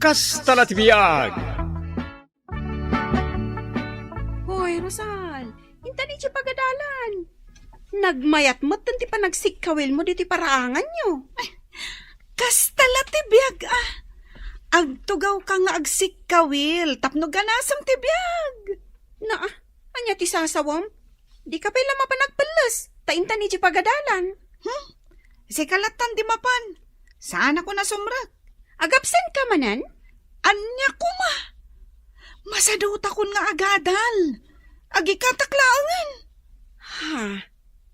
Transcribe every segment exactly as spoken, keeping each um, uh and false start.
Kasta la ti biag. Hoy, Rosal, intan idiay pagadalan. Nagmayat met ti panagsikkawilmo ditoy paraanganyo. Kasta la ti biag, ah. Agtugawka nga agsikkawil tapno ganasem ti biag. Naa, ania ti sasawem? Dika pay la mapan agpelles, ta intan idiay pagadalan. Hmm? Sika lattan di mapan. Saanak a sumrek. Agabsent ka manen? Ania koma? Masadutakon nga agadal. Agikatak laengen. Ha?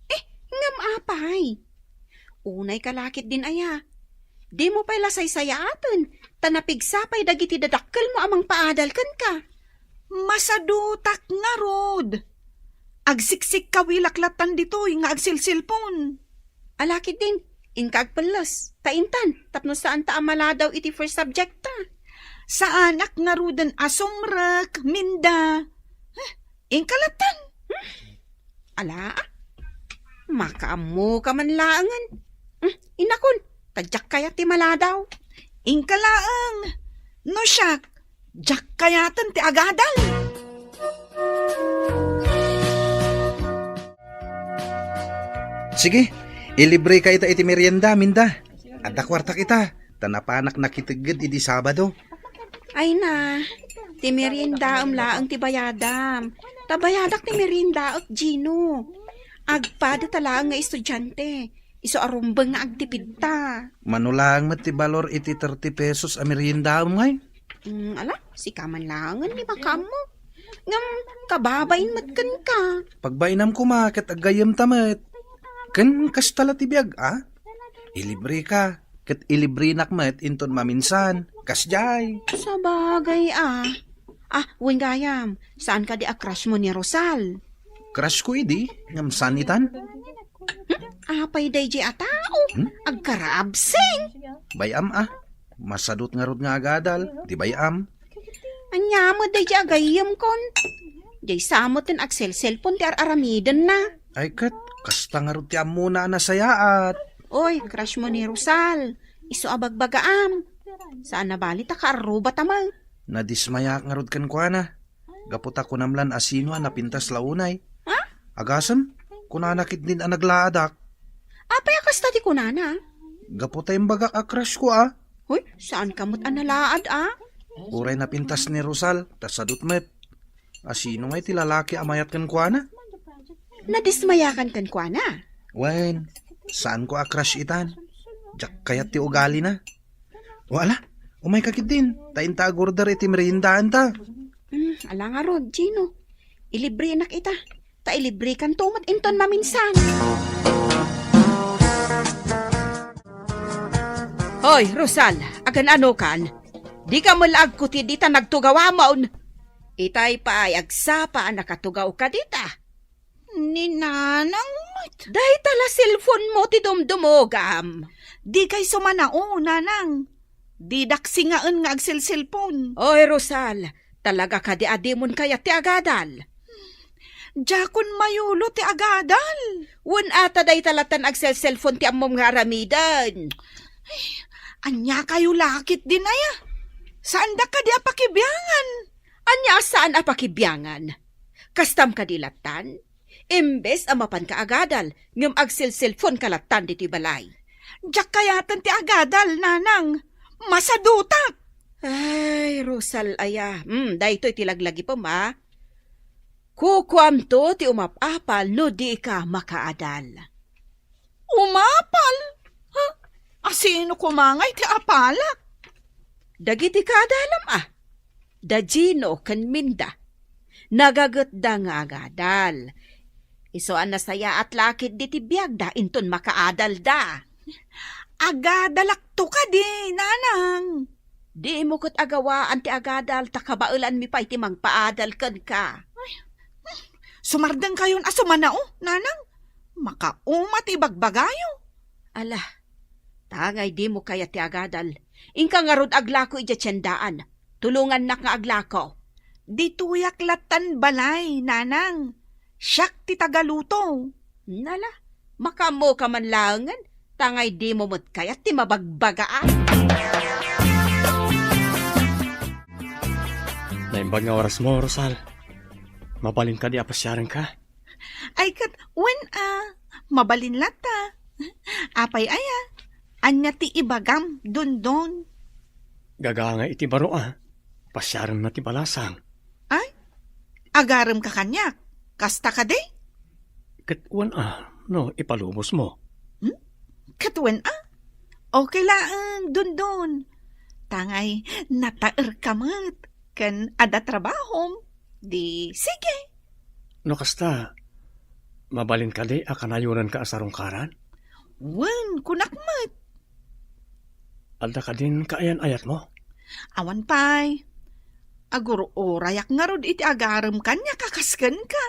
Eh, ngem apay? Unay ka la ketdin aya. Dimo pay la saysayaaten, ta napigsa pay dagiti dadakkelmo a mangpaadal kenka. Masadutak ngarud. Agsiksikkawilak lattan ditoy nga agsilsilpon. Ala ketdin, inka agpelles, ta intan, tapno saanta a maladaw iti first subjectta. Saanak ngaruden a sumrek, Minda. Huh, inka lattan. Hmm? Ala, ah. Makaammoka man laengen. Hmm, inakon, ta diak kayat ti maladaw. Inka laeng. No siak, diak kayaten ti agadal. Sige, ilibreka ita iti merienda, Minda. Adda kuartak ita, ta napanak nakitegged idi Sabado. Ay na, ti meriendaem laeng ti bayadam. Ta bayadak ti meriendaek, Gino. Agpada ta laeng nga estudiante. Isu a rumbeng nga agtipidta. Mano laeng met ti balor iti thirty pesos a meriendaem ngay? Mm, ala, sika man laengen ti makaammo. Ngem kababain met kenka. Pagbainam koma ket aggayyemta met. Ken kasta la ti biag, a? Ilibreka, ket ilibrenak met inton maminsan. Kasdiay. Sabagay, a. Ah, wen gayam, saan kadi a crush mo ni Rosal? Crush ko idi, ngem saan itan? Hmm? Apay daydiay a tao? Hmm? Agkarabsing! Bay-am, a. Masadut ngarud nga agadal, di bay-am. Ania met daydiay a gayyemkon? Diay sa met ti agselselpon ti ar-aramidenna. Ay ket, kasta ngarud ti ammona a nasayaat. Oy, crush mo ni Rosal. Isu a bagbagaam. Saan a bali ta kaarrubata met. Nadismayaak ngarud kenkuana. Gapu ta kunam lan a sino a napintas la unay. Ha? Agasem, kunana ketdin a naglaadak. Apay a kasta ti kunana? Gapu ta imbagak a crush ko, a. Hoy, saan ka met a nalaad, a? Uray napintas ni Rosal, ta sadut met. A sino ngay ti lalaki a mayat kenkuana? Nadismayakan kenkuana? Wen, saan ko a crush itan. Diak kayat ti ugalina. O ala, umay ka ketdin, ta inta agorder iti meriendaanta. Hmm, ala ngarud, Gino. Ilibrenak ita. Ta ilibrekanto met inton maminsan. Hoy, Rosal, agan-anokan? Dika met la agkutid ita nagtugawamon. Itay pay agsapa a nakatugawka dita. Ni Nanang met. Dayta la cellphone mo ti dumdumogam. Dikay sumanao, Nanang. Didak singaen nga agselselpon. Oy, Rosal, talaga kadi a dimon kayat ti agadal? Diakon mayulo ti agadal. Wen ata dayta lattan agselselpon ti ammom nga aramiden. Ay, ania kayo la ketdin aya? Saandak kadi a pakibiangan? Ania a saan a pakibiangan? Kastam kadi lattan? Imbes a mapanka agadal, ngem agselselpon ka lattan ditoy balay. Diak kayaten ti agadal, Nanang. Masadutak! Ay, Rosal aya. Hmm, daytoy ti laglagipem, a. Kukuamto ti umap-apal no dika makaadal. Umapal? Ha? Asino koma ngay ti apalak? Dagiti kaadalam, a. Da Gino ken Minda. Nagagetda nga agadal. Isu a nasayaat la ketdi ti biagda inton makaadalda. Agadalakto kadi, Nanang. Dimo ket agawaan ti agadal ta kabaelanmi pay ti mangpaadal kenka. Ay, sumardengkayon a sumanao, Nanang. Makauma ti ibagbagayo. Ala, tangay dimo kayat ti agadal. Inka ngarud aglako idiay tiendaan. Tulongannak nga aglako. Ditoyak lattan balay, Nanang. Siak ti tagaluto. Nala, makaammoka man laengen, tangay dimo met kayat ti mabagbagaak. Imbag nga orasmo, Rosal. Mabalin kadi a pasiarenka? Ay, ket wen a, mabalin latta. Apay aya? Ania ti ibagam, Dondon? Gagangay iti baro a, pasiarenna ti balasang. Ay, agaremka kaniak. Kasta kadi? Ket wen a, no ipalubosmo. Hmm? Ket wen a? Okay laeng, Dondon. Tangay nataerka met ken adda trabahom. Di, sige. No kasta, mabalin kadi a kanayonenka a sarungkaran? Wen, kunak met. Adda kadin kaayan-ayatmo? Awan pay. Agur-urayak ngarud iti agarem kaniak a kas kenka.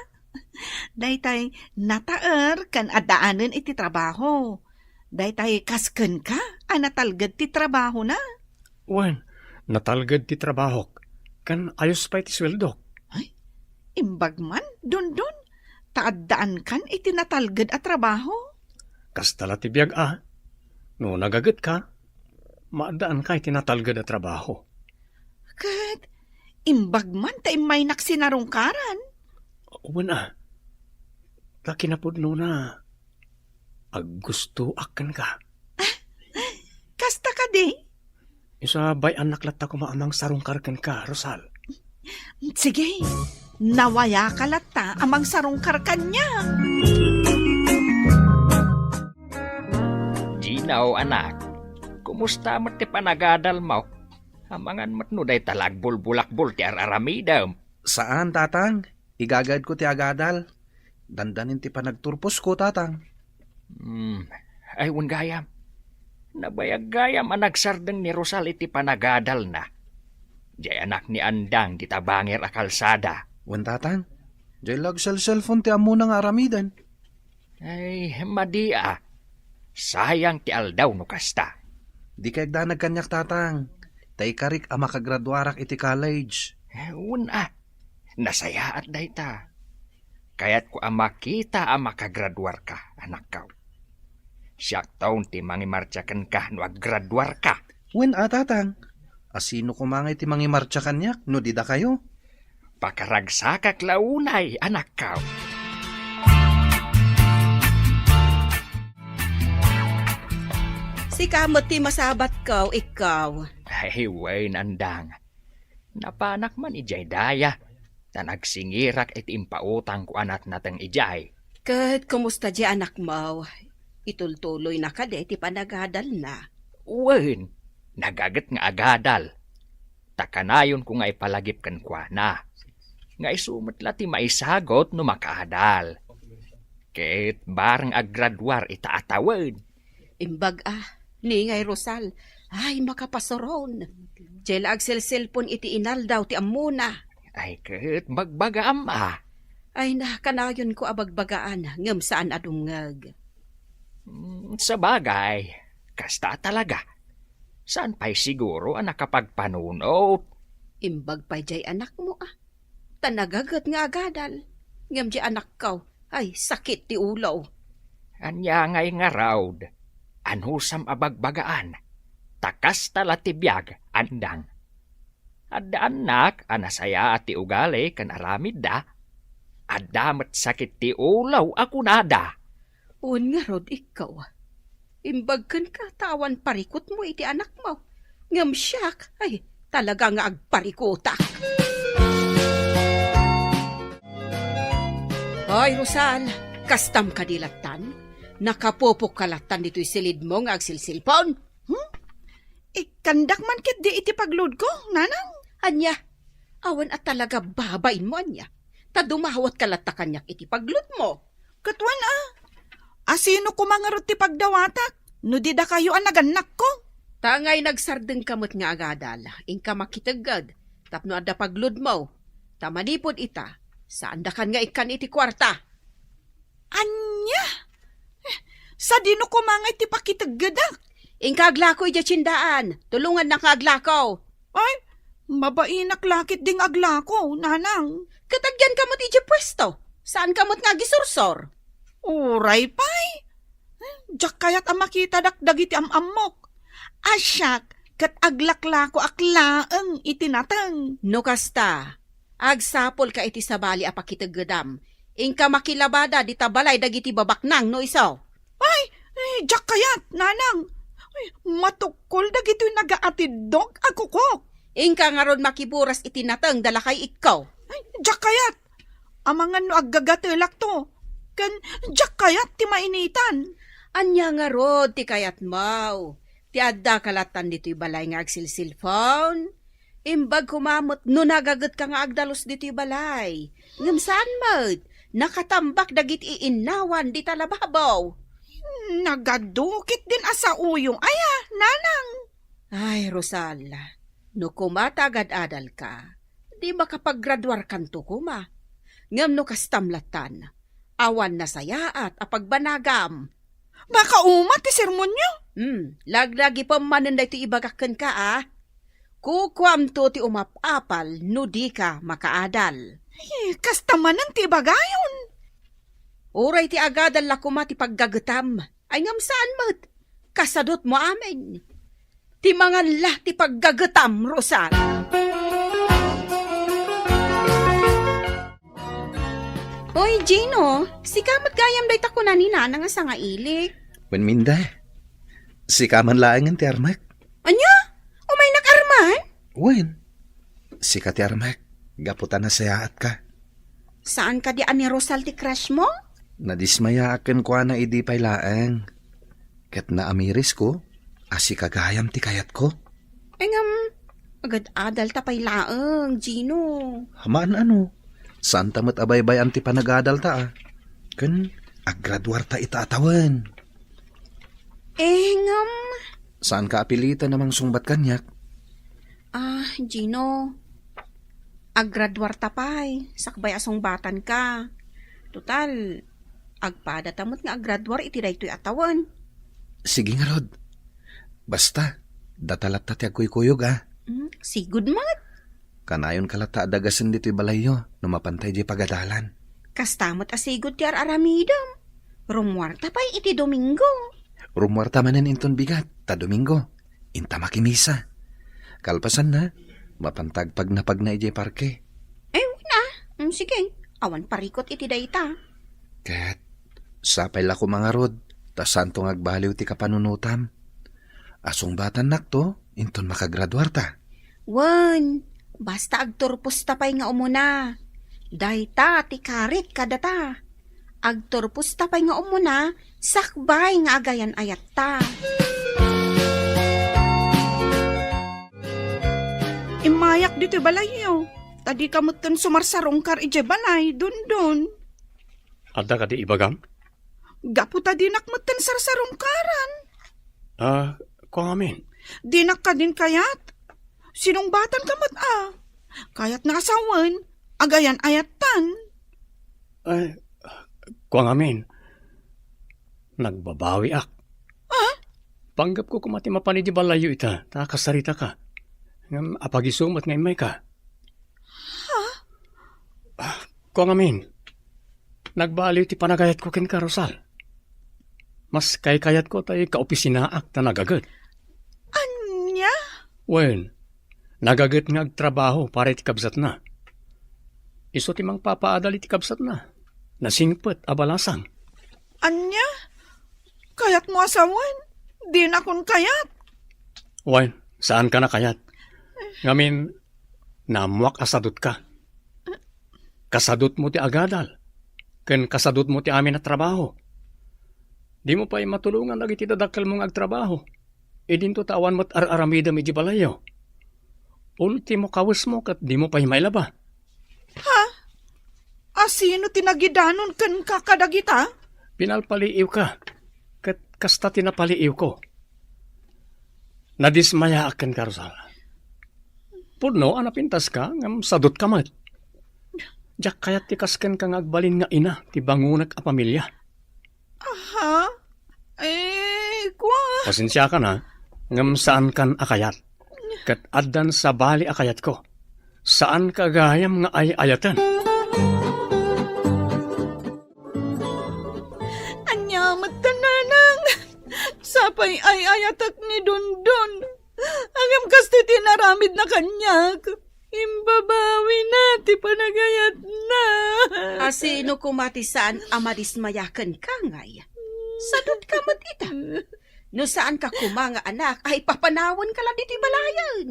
Daytay nataer ken addaanen iti trabaho. Daytay kas kenka a natalged ti trabahona. Wen, natalged ti trabahok, ken ayos pay ti sueldok. Ay, imbag man, Dondon, ta addaankan iti natalged a trabaho. Kasta la ti biag a. No nagagetka, maaddaanka iti natalged a trabaho. Ket imbag man ta immaynak sinarungkaran. Wen a, ta kinapudnona, aggustoak kenka. Kasta kadi? Isu a bay-annak latta koma a mangsarungkar kenka, Rosal. Sige, nawayaka latta a mangsarungkar kaniak. Gino, anak, kumusta met ti panagadalmo? Amangan met no dayta la agbulbulakbol ti ar-aramidem. Saan, tatang. Igagaedko ti agadal. Dandanin ti panagturposko, tatang. Hmm. Ay, wen gayam. Nabayag gayam a nagsardeng ni Rosal iti panagadalna. Diay anak ni Andang dita bangir a kalsada. Wen, tatang. Diay la agselselpon ti ammona nga aramiden. Ay, madi a. Sayang ti aldaw no kasta. Dika agdanag kaniak, tatang. Ta ikarik a makagraduarak iti college. Eh, wen a. Nasayaat dayta. Kayatko a makita a makagraduarka, anakko. Siakton ti mangimartsa kenka no aggraduarka. Wen a, tatang. A sino koma ngay ti mangimartsa kaniak no di dakayo? Pakaragsakak la unay, anakko. Sika met ti masabatko, ikkaw. Ay, wen, Andang. Napanak man idiay daya, ta nagsingirak iti impautangko a natnateng idiay. Ket kumusta diay anakmo? Itultuloyna kadi ti panagadalna? Wen, nagaget nga agadal. Ta kanayonko nga ipalagip kenkuana. Nga isu met la ti maisagut no makaadal. Ket bareng aggraduar ita a tawen. Imbag a, ni ngay Rosal, ay, makapasuron. Diay la agselselpon iti inaldaw ti ammona. Ay, ket bagbagaam a. Ay na, kanayonko a bagbagaan, ngem saan a dumngeg. Mm, sabagay, kasta a talaga. Saan pay siguro a nakapagpanunot? Imbag pay diay anakmo a. Ta nagaget nga agadal. Ngem diay anakko, ay, sakit ti ulo. Ania ngay ngarud? Anusam a bagbagaan? Ta kasta la ti biag, Andang. Adda annak a nasayaat ti ugali ken aramidda. Adda met sakit ti ulo a kunada. Wen ngarud, ikkaw. Imbag kenka ta awan parikutmo iti anakmo. Ngem siak, ay, talaga nga agparikutak. Hoy, Rosal, kastam kadi lattan? Nakapupok ka lattan ditoy silidmo nga agsilsilpon? Hmm? Ikkandak man ketdi iti pagludko, nanang? Ania? Awan a talaga babainmo, ania? Ta dumawat ka latta kaniak iti pagludmo. Ket wen a, asino koma ngarud ti pagdawatak no di dakayo a nagannakko? Ta ngay nagsardengka met nga agadal, inka makitegged tapno adda pagludmo. Ta manipud ita, saandakan nga ikkan iti kuarta. Ania? Eh, sadino koma nga iti pakiteggedak? Inka aglako idiay tiendaan. Tulongannak nga aglako. Ay, mabainak la ketdi nga aglako, nanang. Ket agyanka met idiay puesto. Saanka met nga agisursor. Uray pay. Eh, diak kayat a makitadak dagiti am-ammok. A siak, ket aglaklakoak laeng iti nateng. No kasta, Agsapulka iti sabali a pakiteggedam. Inka makilabada dita balay dagiti babaknang no isu. Ay, eh, diak kayat, nanang. Ay, matukkol dagitoy nagaatiddog a kukok. Inka ngarud makiburas iti nateng da lakay ikko. Ay, diak kayat. Amangan no aggagatelakto. Ken diak kayat ti mainitan. Ania ngarud ti kayatmo? Ti addaka lattan ditoy balay nga agsilsilfon? Imbag koma met no nagagetka nga agdalus ditoy balay. Ngem saan met, nakatambak dagiti innawan dita lababo. Nagadukit din a sauyo. Aya, nanang. Ay, Rosal, no koma ta agad-adalka, di makapagraduarkanto koma. Ngem no kastam lattan, awan nasayaat a pagbanagam. Makauma ti sermonyo? Hmm, laglagipem manen daytoy ibagak kenka, a. Kukuamto ti umap-apal no dika makaadal. Ay, kasta manen ti ibagayon. Uray ti agadal la koma ti paggagetam. Ay, ngem saan met. Kasadutmo amin. Ti mangan la ti paggagetam, Rosal. Oy, Gino, sika met gayam dayta kuna ni Nana nga sangailik. Wen, Minda, sika man laengen ti armek. Ania? Umaynak arman? Wen, sika ti armek, gapu ta nasayaatka. Saan kadi a ni Rosal ti crush mo? Nadismayaak kenkuana idi pay laeng. Ket naamirisko a sika gayam ti kayatko. Ay ngem, agad-adalta pay laeng, Gino. Haan ano, saanta met a baybay-an ti panagadalta, a. Ken aggraduarta ita a tawen. Eh, ngem. Saanka a pilitan a mangsungbat kaniak? Ah, Gino, aggraduarta pay, sakbay a sungbatanka. Total, agpadata met nga aggraduar iti daytoy a tawen. Sige ngarud. Basta, data latta ti agkuykuyog, a. Mm, sigud met. Kanayonka latta a dagasen ditoy balayyo no mapanta idiay pagadalan. Kasta met a sigud ti ar-aramidem. Rummuarta pay iti Domingo. Rummuarta manen inton bigat, ta Domingo. Inta makimisa. Kalpasanna, mapanta agpagnapagna idiay parke. Eh, wen a. Mm, sige. Awan parikut iti dayta. Ket, sapay la koma ngarud, ta saanto nga agbaliw ti kapanunotam. A sungbatannakto, inton makagraduarta. Wen, basta agturposta pay nga umuna. Dayta ti karik kadata. Agturposta pay nga umuna, sakbay nga agayan-ayatta. Immayak ditoy balayyo, ta dika metten sumarsarungkar idiay balay, Dondon. Adda kadi ibagam? Gapu ta dinak metten sarsarungkaran. Ah, kua ngamin. Dinak kadin kayat? Sinungbatanka met a. Kayatna a sawen, agayan-ayattan. Ay, kua ngamin. Nagbabawiak. Ah? Panggepko koma ti mapan idiay balayyo ita, ta kasaritaka. Ngem apagiso met nga immayka. Ha? Ah, kua ngamin, nagbaliw ti panagayatko kenka, Rosal. Mas kaykayatko ta ikaopisinaak ta nagaget. Ania? Wen, nagaget nga agtrabaho para iti kabsatna. Isu ti mangpapaadal iti kabsatna. Nasingpet a balasang. Ania? Kayatmo a sawen? Dinakon kayat. Wen, saanka a kayat. Ngamin, naammoak a sadutka. Kasadutmo ti agadal, ken kasadutmo ti amin a trabaho. Dimo pay matulongan dagiti dadakkelmo nga agtrabaho. Idinto ta awan met ar-aramidem idiay balayyo. Ultimo kawesmo ket dimo pay mailaba. Ha? Asino ti nagidanon kenka kadagita? Pinalpaliiwka, ket kasta ti napaliiwko. Nadismayaak kenka, Rosal. Pudno a napintaska, ngem sadutka met. Diak kayat ti kas kenka nga agbalin nga ina ti bangonek a pamilia. Aha? Eh, kua? Pasensiakan, a, ngem saankan a kayat. Ket addan sabali a kayatko. Saanka gayam nga ay-ayaten. Ania met ta, nanang? Sapay ay-ayatek ni Dondon. Ngem kastoy ti inaramidna kaniak. Imbabawina ti panagayatna. A sino koma ti saan a madismaya kenka, ngay? Sadutka met ita. No saanka koma nga anak, ay papanawenka la ditoy balayen.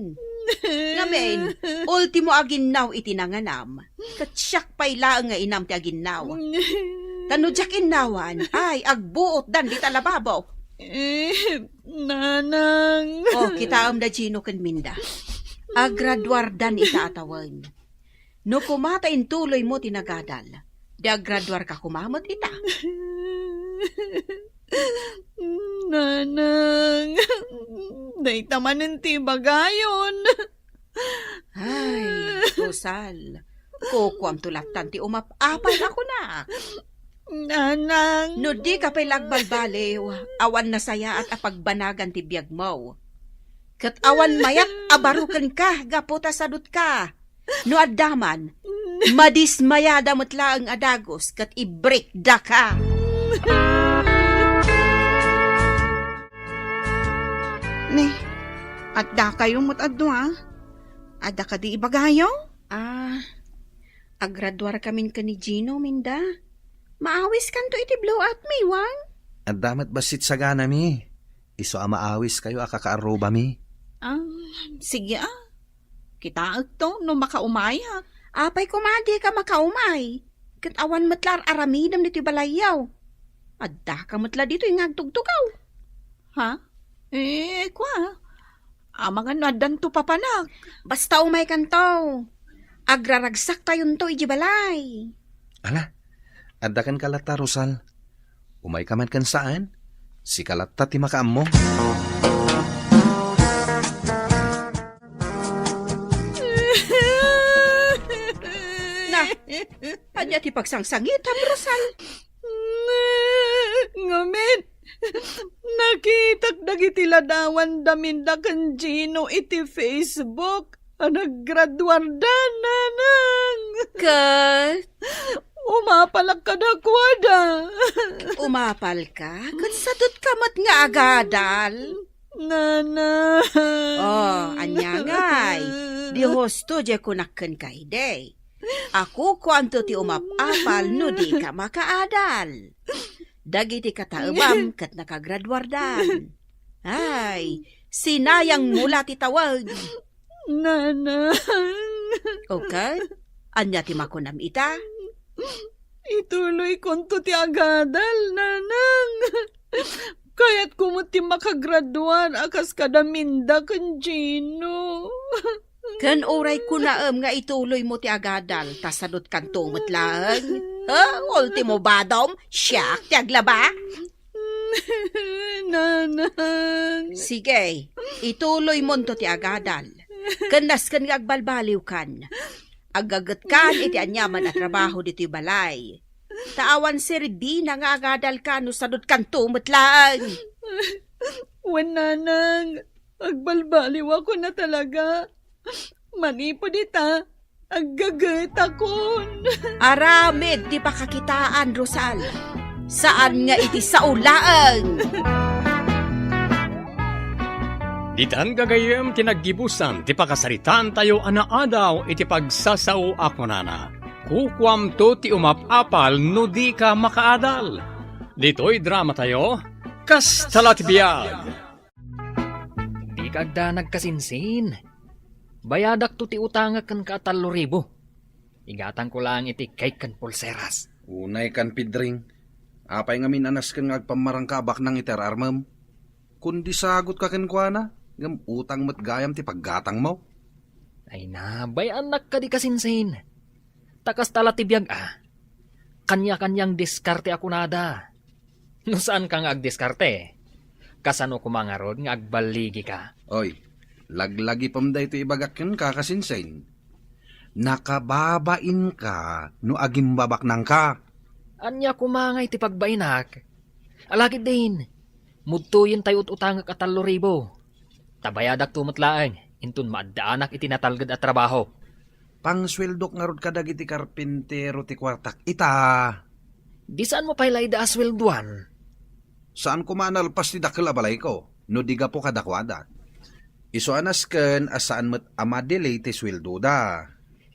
Ngamin, ultimo a ginnaw iti nanganam. Ket siak pay laeng nga inam ti aginnaw. Ta no diak innawan, ay, agbuotdan dita lababo. Eh, Nanang. O, kitaem da Gino ken Minda. Agraduardan ita a tawen. No koma ta intuloymo ti nagadal, di agraduarka koma met ita. Nanang, dayta manen ti ibagayon. Ay, Rosal, kukuamto lattan ti umap-apal a kunak. Nanang. No dika pay la agbalbaliw, awan nasayaat a pagbanagan ti biagmo. Ket awan mayat a baro kenka gapu ta sadutka. No adda man, madismayada met laeng a dagus ket ibreakdaka. Ni, adda kayo met a dua? Adda kadi ibagayo? Ah, agraduarkamin ken ni Gino, Minda. Maawiskanto iti blowout, Maywang. Adda met bassit saganami. Isu a maawiskayo a kakaarrubami. Ah, sige, ah. Kitaekto no makaumayak. Apay koma dika makaumay? Ket awan met la ar-aramidem ditoy balayyo. Addaka met la ditoy nga agtugtugaw. Ha? Eh, kua. Amangan no addanto papanak. Basta umaykanto. Agraragsaktayon to iti balay. Ala, adda kenka latta, Rosal. Umayka man ken saan. Sika latta ti makaammo. Na, ania ti pagsangsangitam, Rosal? Ngamin, nakitak dagiti ladawan da Minda ken Gino iti Facebook. A naggraduarda, Nanang. Ket? Umapalak kadakuada. Umapalka? Ket sadutka met nga agadal. Nanang. Oh, ania ngay? Di husto diay kunak kenka idi. A kukuamto ti umap-apal no dika makaadal. Dagiti kataebam ket nakagraduardan. Ay, sinayangmo la ti tawag. Nanang. O ket, ania ti makunam ita? Ituloykonto ti agadal, Nanang. Kayatko met ti makagraduar a kas kada Minda ken Gino. Ken uray kunaem nga ituloymo ti agadal, ta sadutkanto met laeng. Ha? Ultimo badom, siak ti aglaba? Nanang. Sige, ituloymonto ti agadal. Ken nasken nga agbalbaliwkan. Aggagetkan iti aniaman a trabaho ditoy balay. Ta awan serbina nga agadalka no sadutkanto met laeng. Wen, Nanang, agbalbaliwakon a talaga. Manipud ita, aggagetakon. Aramid ti pakakitaan, Rosal. Saan nga iti sao laeng. Ditan gagayyem ti naggibusan ti pakasaritaantayo a naadaw iti pagsasao a kunana, "Kukuamto ti umap-apal no dika makaadal." Ditoy dramatayo, Kasta la ti biag. Dika agdanag, kasinsin. Bayadakto ti utangek kenka a tallo ribu. Igatangko laeng iti cake ken pulseras. Unay kan, Pedring. Apay ngamin a nasken nga agpammarangka a baknang iti ar-armem? Kundi sagutka kenkuana, ngem utang met gayam ti paggatangmo. Ay na, bay-annak kadi, kasinsin. Ta kasta la ti biag a. Kania-kaniang diskarte a kunada. No saanka nga agdiskarte, kasano koma ngarud nga agballigika? Oy, laglagipem daytoy ibagak kenka, kasinsin. Nakababainka no agimbabaknangka. Ania koma ngay ti pagbainak? Alagidin, mudtoyentayo utangek a tallo ribu. Ta bayadakto met laeng inton maaddaanak iti natalged a trabaho. Pangsueldok ngarud kadagiti karpintero ti kuartak ita. Di saanmo pay layda a sueldoan? Saan koma a nalpas ti dakkel a balayko no di gapu kadakuada. Isu a nasken a saan met a ma-delay ti sueldoda.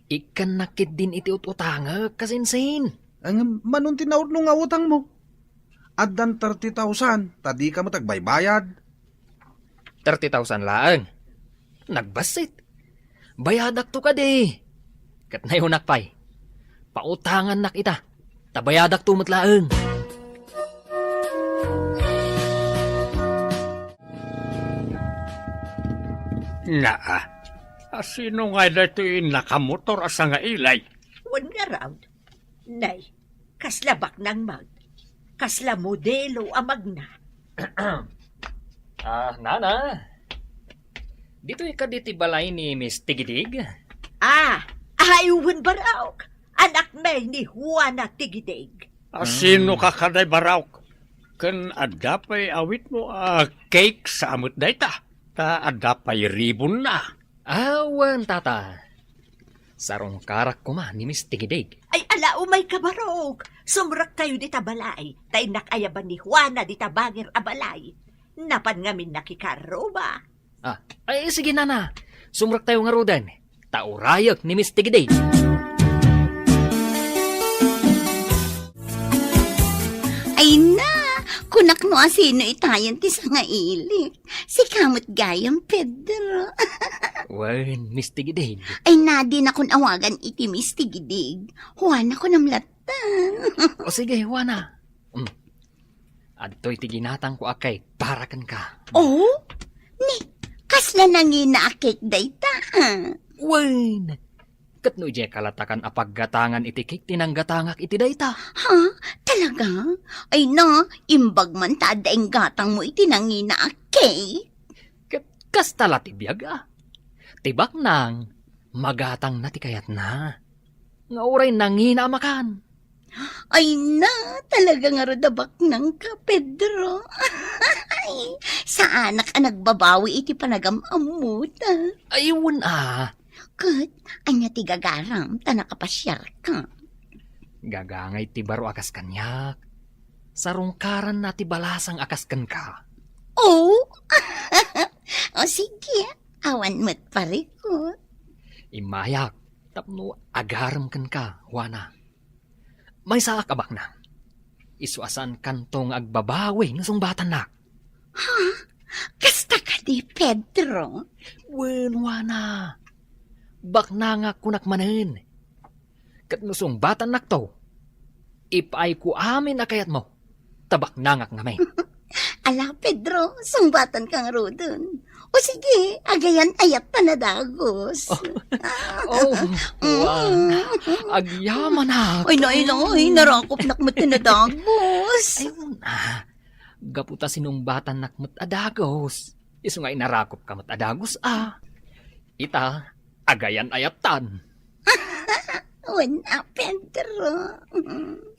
Ikkannak ketdin iti ut-utangek, kasinsin. Ngem, mano ti naurno nga utangmo? Addan thirty thousand, ta dika met agbaybayad. Thirty thousand laeng? Nagbassit. Bayadakto kadi. Ket nayonak pay. Pautangannak ita, ta bayadakto met laeng. Naa, a sino ngay daytoy nakamotor a sangailay? Wen ngarud. Nay, kasla baknang met. Kasla modelo a magna. Ah, nana. Ditoy kadi ti balay ni Miss Tigidig? Ah, ay, wen Baraok. Anak mi ni Juana Tigidig. A sino ka kaday, Baraok? Ken adda pay awitmo a cake sa amet dayta? Ta adda pay ribbonna. Awan, tata. Sarungkarak koma ni Miss Tigidig. Ay, ala, umayka, Baraok. Sumrektayo dita balay, ta innak ayaban ni Juana dita bangir a balay. Napan ngamin nakikarruba. Ah, ay, sige, nana. Sumrektayo ngaruden. Ta urayek ni Miss Tigidig. Ay na, kunak no asino itayen ti sangailik. Sika met gayam, Pedro. Wen, Miss Tigidig. Ay na, dinakon awagan iti Miss Tigidig. Juana kunam latta. O sige, Juana. Mm. Adtoy ti ginatangko a cake para kenka. Oh? Ni, kasla nangina a cake dayta, ah? Wen, ket no idiay kalatakan a paggatangan iti cake ti nanggatangak iti dayta. Ha? Talaga? Ay na, imbag man ta adda inggatangmo iti nangina a cake? Ket kasta la ti biag, a. Ti baknang, magatangna ti kayatna. Nga uray nangina a makan. Ay na, talaga ngarud a baknangka, Pedro. Ay, saanak a nagbabawi iti panagam-ammota. Ay, wen a. Ket, ania ti gagaram ta nakapasiarka? Gagangay ti baro a kas kaniak. Sarungkaranna ti balasang a kas kenka. Oh? O sige, awan met parikut. Immayak tapno agarem kenka, Juana. Maysaak a baknang. Isu a saankanto nga agbabawi no sungbatannak. Ha? Kasta kadi, Pedro? Wen, Juana. Baknangak kunak manen. Ket no sungbatannakto, ipaayko amin a kayatmo, ta baknangak ngamin. Ala, Pedro, sungbatanka ngaruden. O sige, agayan ayat ta nadagos. Oh, oh, Juan, agyamanak. Ay, nay, nay, narakopnak met ti nadagos. Ayun, ah, gapu ta sinungbatannak met a dagos. Isu nga inarakopka met a dagos, ah. Ita, agayan ayattan. Wen a, Pedro.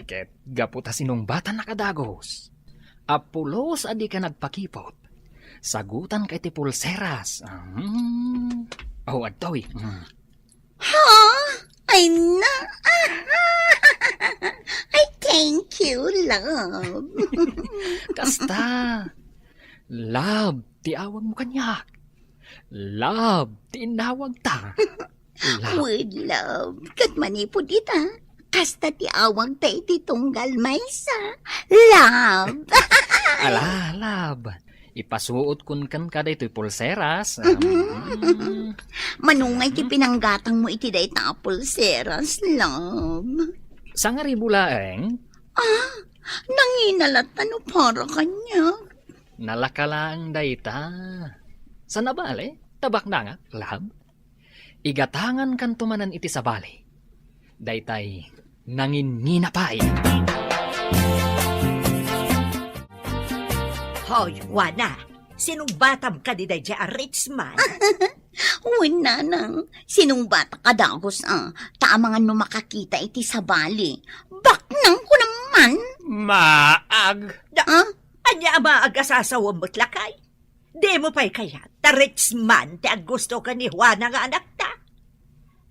Ket gapu ta sinungbatannak a dagos, a pulos a dika nagpakipot, sagutanka iti pulseras. Mm. Oh, adtoy. Mm. Ha? Ay na. Ay, thank you, love. Kasta. Love ti awagmo kaniak. Love ti inawagta. Love. With love. Ket manipud ita, kasta ti awagta iti tunggal maysa. Love. Ala, love. Ipasuotkon kenka daytoy pulseras. Mhm. Mm. Mano ngay ti pinanggatangmo iti dayta a pulseras, love? Sangaribu laeng. Ah, nangina latta no para kaniak. Nalaka laeng dayta. Saan a bale, ta baknangak, love. Igatangankanto manen iti sabali. Daytay nanginnina pay. Hoy, Juana, sinungbatam kadi daydiay a rich man? Wen, nanang, sinungbatak a dagus, a, ta amangan no makakita iti sabali. Baknang ko naman. Maag. Da, ah? Ania a maag a sasawem met lakay? Dimo pay kayat ta rich man ti aggusto ken ni Juana nga anakta?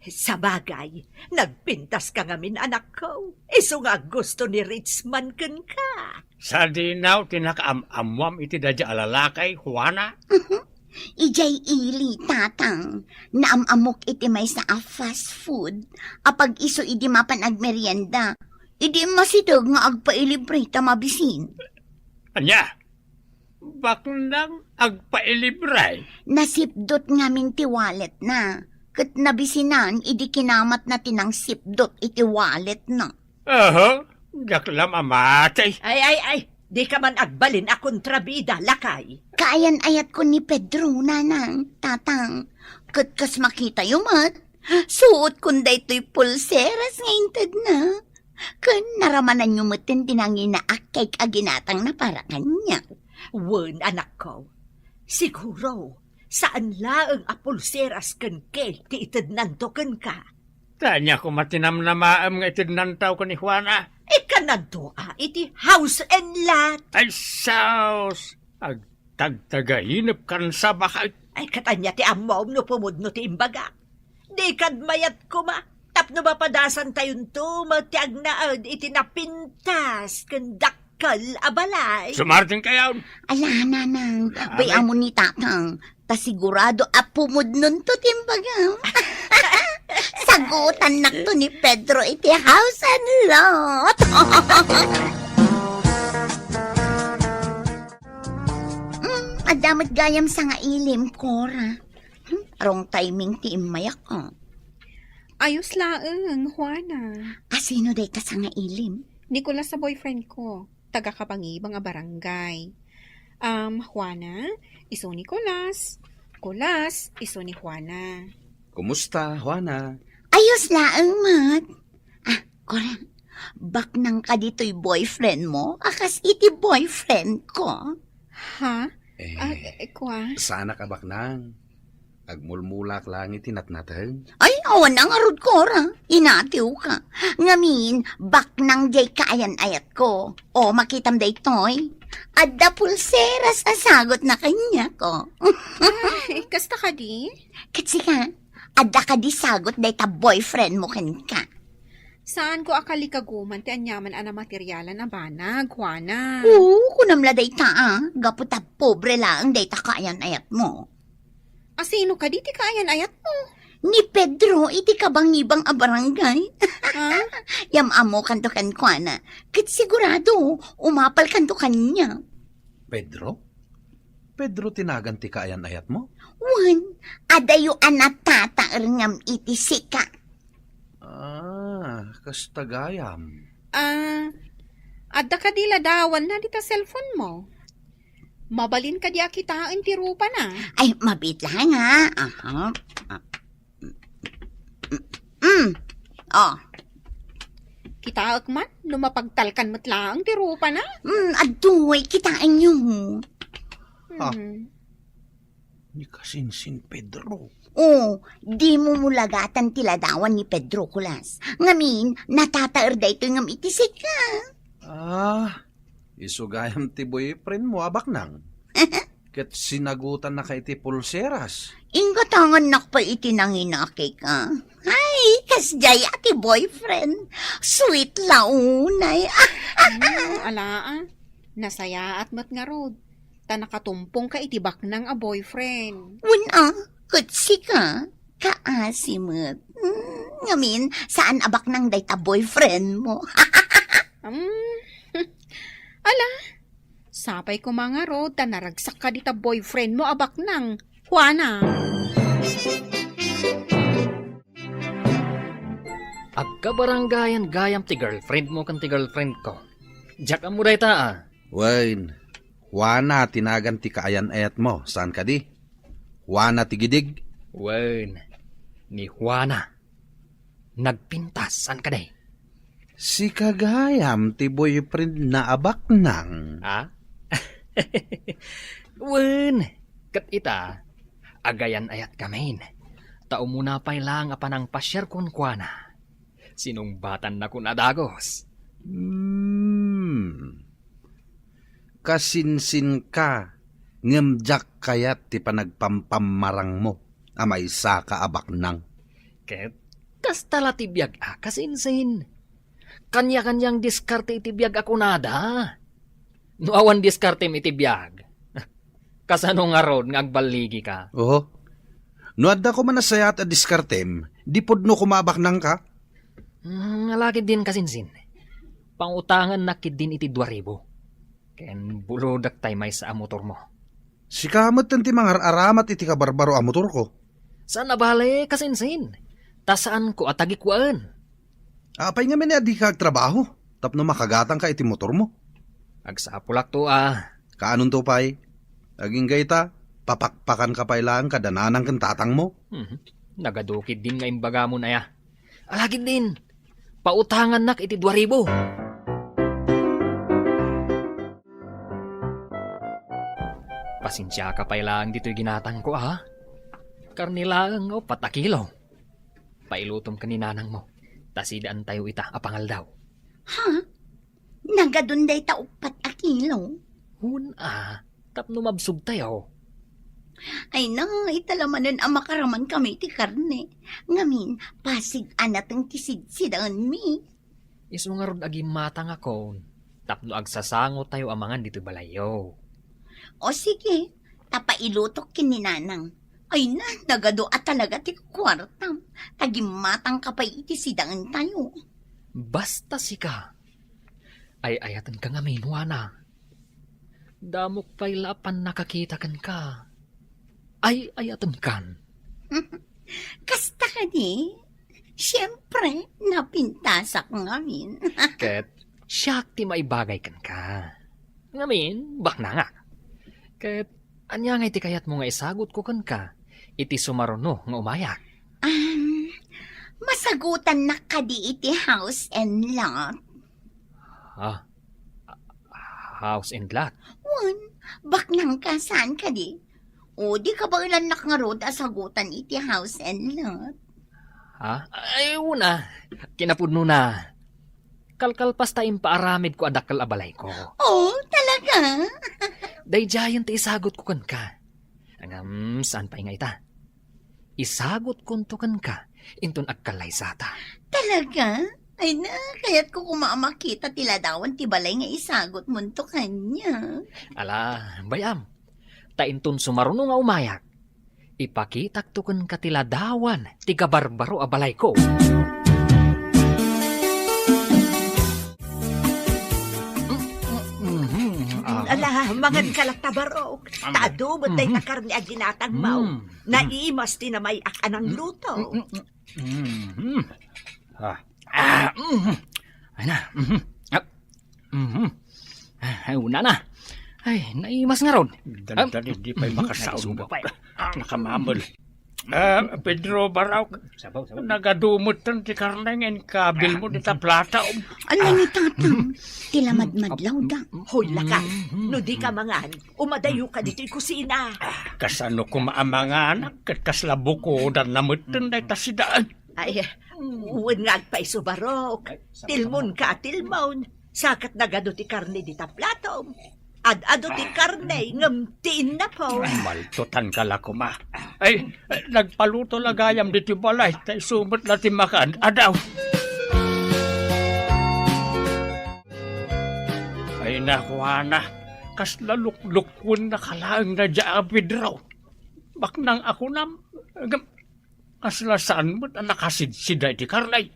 Sabagay, nagpintaska ngamin, anakko. Isu nga aggusto ni rich man kenka. Sadino ti nakaam-ammoam iti daydiay a lalaki, Juana? Mhm. Idiay ili, Tatang, naam-ammok iti maysa a fast food a pag-isu idi mapan agmerienda, idi masideg nga agpailibre ta mabisin. Ania? Baknang agpailibre? Nasipdot ngamin ti walletna, ket nabisinan idi kinamatna ti nangsipdot iti walletna. Aha, diak la mamati. Ay, ay, ay, di ka man agbalin a kontrabida, lakay. Kaayan-ayatko ni Pedro, nanang, tatang. Ket kas makitayo met, suotkon daytoy pulseras nga intedna. Ken naramananyo met ti nanginaak ket aginatangna para kaniak. Wen, anakko. Siguro, saan laeng a pulseras ken cake ti itednanto kenka. Ania koma ti namnamaem nga itednanto ken ni Juana? Ikkananto a iti house and lot. Ay, sus! Agtagtagainep kan sabakay. Ay, ket ania ti ammom no pumudno ti imbagak? Di kad mayat koma, tapno mapadasantayonto met ti agnaed iti napintas ken dakkel a balay. Sumartingkayon! Ala, nanang, bay-am ni tatang, ta sigurado a pumudnonto ti imbagam. Sagutannakto ni Pedro iti house and lot. Mm, adda met gayam sangailim, Cora. Hmm, wrong timing ti immayak, ah. Ayos laeng, Juana. A, sino dayta sangailim? Nicolas a boyfriend ko. Taga-Kabangibang a barangay. Um, Juana, isu ni Colas. Colas, isu ni Juana. Kumusta, Juana? Ayos laeng met. Ah, Cora, baknang kadi toy boyfriend mo? A, kas iti boyfriend ko. Ha? Eh, ah, eh, kua? Saanak a baknang. Agmulmulak lang iti natnateng. Ay, awan a ngarud, Cora. Inatiw ka. Ngamin, baknang diay kaayan-ayat ko. O, makitam daytoy. Adda pulseras a sagot na kaniak, o. Ay, kasta kadi? Ket sika, adda kadi sagot dayta boyfriend mo kenka? Saan ko a kalikaguman ti aniaman a namaterialan a banag, Juana. Oo, kunam la dayta, a. Gapu ta pobre laeng dayta kaayan-ayat mo. A, sino kadi ti kaayan-ayat mo? Ni Pedro iti kabangibang a barangay. Ha? Yam-ammokanto kenkuana. Ket sigurado, umapalkanto kaniak. Pedro? Pedro ti nagan ti kaayan-ayat mo? Wen, adayo a natataer ngem iti sika. Ah, kasta gayam. Ah, adda kadi ladawanna dita cellphone mo? Mabalin kadi a kitaen ti rupana? Ay, mabiit laeng, ha? Aha. Ah. Mm. Oh. Kitaek man, no mapagtalkan met laeng ti rupana. Mm, adtoy, kitaenyo. Ah. Mm. Ni kasinsin Pedro. Oh, dimo mulagatan ti ladawan ni Pedro, Kulas. Ngamin, natataer daytoy ngem iti sika. Ah, isu gayam ti boyfriend mo a baknang. Ket sinagutannaka iti pulseras. Inggatangannak pay iti nanginakik, a. Ay, kasdiay a ti boyfriend. Sweet la unay. Hmm, ala, a. Nasayaat met ngarud. Ta nakatumpongka iti baknang a boyfriend. Wen a, ket sika, kaasi met. Hmm, ngamin, saan a baknang dayta boyfriend mo? Hmm. Ala, sapay koma ngarud ta naragsakka dita boyfriend mo a baknang, Juana. Agkabaranggayan gayam ti girlfriend mo ken ti girlfriend ko. Diak ammo dayta, a. Wen, Juana ti nagan ti kaayan-ayat mo, saan kadi? Juana ti Gidig? Wen, ni Juana. Nagpintas, saan kadi? Sika gayam ti boyfriend na a baknang. A? Wen, ket ita, agayan-ayat kamin. Ta umuna pay lang a panangpasiar kenkuana. Sinungbatanna kun a dagus. Hmm. Kasinsinka, ngem diak kayat ti panagpampammarangmo a maysaka a baknang. Ket kasta la ti biag a kasinsin. Kaniakaniang diskarte iti biag a kunada. No awan diskartem iti biag, Kasano ngarud nga agballigika? Oho. No adda koma nasayaat a diskartem, di pudno koma a baknangka? Hmm, alagidin kasinsin. Pangutangannak ketdin iti dua ribu. Ken bulodek tay maysa a motormo. Sika met ti mangar-aramat iti kabarbaro a motorko. Saan a bale, kasinsin. Ta saanko a tagikuaen. Apay ngamin a dika agtrabaho tapno makagatangka iti motormo? Agsapulakto a. Kaanonto pay? Agingga ita, papakpakanka pay laeng kada nanang ken tatangmo? Mhm. Nagadu ketdin nga imbagamon aya. Alagidin, pautangannak iti dua ribu. Pasensiaka pay laeng ditoy ginatangko, a. Karne laeng nga uppat a kilo. Pailutom ken ni nanangmo, ta sidaentayo ita a pangaldaw. Ha? Nagadun dayta uppat a kilo? Wen a, tapno mabsogtayo. Ay na, ita la manen a makaraman kami ti karne. Ngamin, pasig-anateng ti sidsidaenmi. Isu ngarud a gimmatangakon tapno agsasangotayo a mangan ditoy balayyo. O sige, ta pailutok ken ni nanang. Ay na, nagadu a talaga ti kuartam, ta gimmatangka pay iti sidaentayo. Basta sika, ay-ayatenka ngamin, Juana. Damok pay la a pannakakita kenka. Ay-ayatenkan. Kasta kadi? Siempre, napintasak ngamin. Ket siak ti maibagay kenka. Ngamin, baknangak. Ket ania ngay ti kayatmo nga isagutko kenka iti sumaruno nga umayak? Um, masagutannak kadi iti house and lot? Ah, house and lot? Wen, baknangka saan kadi? O, di kabaelannak ngarud a sagutan iti house and lot? Ha? Ay, una. Kinapudnona. Kalkalpasta impaaramidko a dakkel a balayko. Oh, talaga? Daydiayen ti isagutko kenka. Ngem, saan pay nga ita? Isagutkonto kenka, inton agkallaysata. Talaga? Ay na, kayatko koma a makita ti ladawan ti balay nga isagutmonto kaniak. Ala, bay-am, ta inton sumaruno nga umayak, ipakitakto kenka ti ladawan ti kabarbaro a balayko. Mm, mm, mm, mm, ah. Ala, mangan ka latta, Barok. Mm. Ta adu met dayta karne a ginatangmo. Mm. Naimas ti namay-ak a nangluto. Mm, mm, mm. Ah. Ah, mm. Ay na. Mm. Ah, mm. Ah, ay, una na. Ay, naimas ngarud. Dali, dali, di pa'y makasaom. Ay, suba pa. Ah, nakamamel. Ah, Pedro, Barok. Sabaw, sabaw. Nagadu metten ti karne nga inkabilmo dita plato. Ala ni Tatang, ti la madmadlawda. Hoy, lakay, no di ka mangan, umadayo ka ditoy kusina. Kasano koma a manganak ket kasla bukodanna metten dayta sidaen? Ay, wen nga agpayso, Barok. Tilmon ka a tilmon. Sakat nagadu ti karne dita platom. Ad-adu ti karne ngem ti innapo. Maltotan ka la koma. Ay, nagpaluto la gayam ditoy balay, ta isu met la ti makaad-adaw. Ay, nakuana, kasla luklukwen na ka laeng daydiay a Pedro. Baknang a kunam, ngem kasla saan met a nakasidsida iti karne.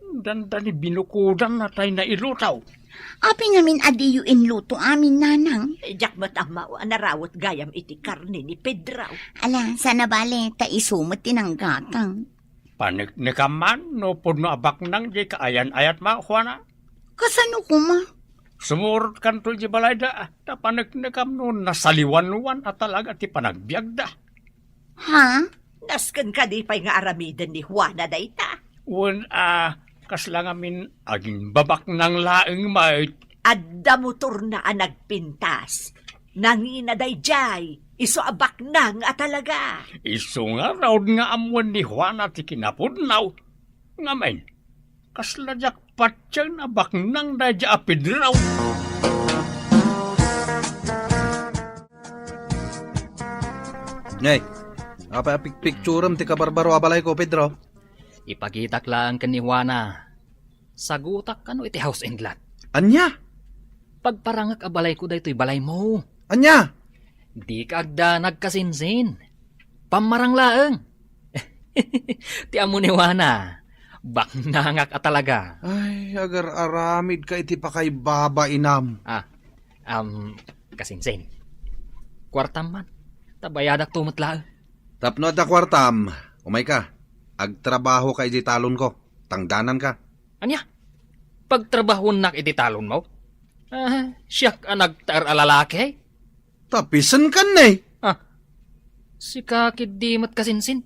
Dandani binukodanna tay nailuto. Apay ngamin a diyo inluto amin, nanang? Diak met ammo a narawet gayam iti karne ni Pedro. Ala, saan a bale, ta isu met ti nanggatang. Paneknekam man no pudno a baknang diay kaayan-ayatmo, Juana. Kasano koma? Sumurotkanto idiay balayda, ta paneknekam no nasaliwanwan a talaga ti panagbiagda. Ha? Nasken kadi pay nga aramiden ni Juana dayta? Wen a, kasla ngamin agimbabaknang laeng met. Adda motorna a nagpintas. Nangina daydiay, isu a baknang a talaga. Isu ngarud nga ammoen ni Juana ti kinapudno. Ngamin, kasla diak patien a baknang daydiay a Pedro. Nay, apay a pikpikturem ti kabarbaro a balayko, Pedro? Ipakitak laeng ken ni Juana. Sagutak kano iti house and lot. Ania? Pagparangak a balayko daytoy balaymo. Ania? Dika agdanag, kasinsin. Pammarang laeng. Ti ammo ni Juana, baknangak a talaga. Ay, agar-aramidka iti pakaibabainam. Ah, um, kasinsin. Kuartam man. Ta bayadakto met laeng. Tapno adda kuartam, umayka. Agtrabahoka idiay talonko. Tangdananka. Ania? Pagtrabahoennak iti talonmo? Ah, siak a nagtaer a lalaki? Tapisenkan ne. Ah, sika ketdi met, kasinsin.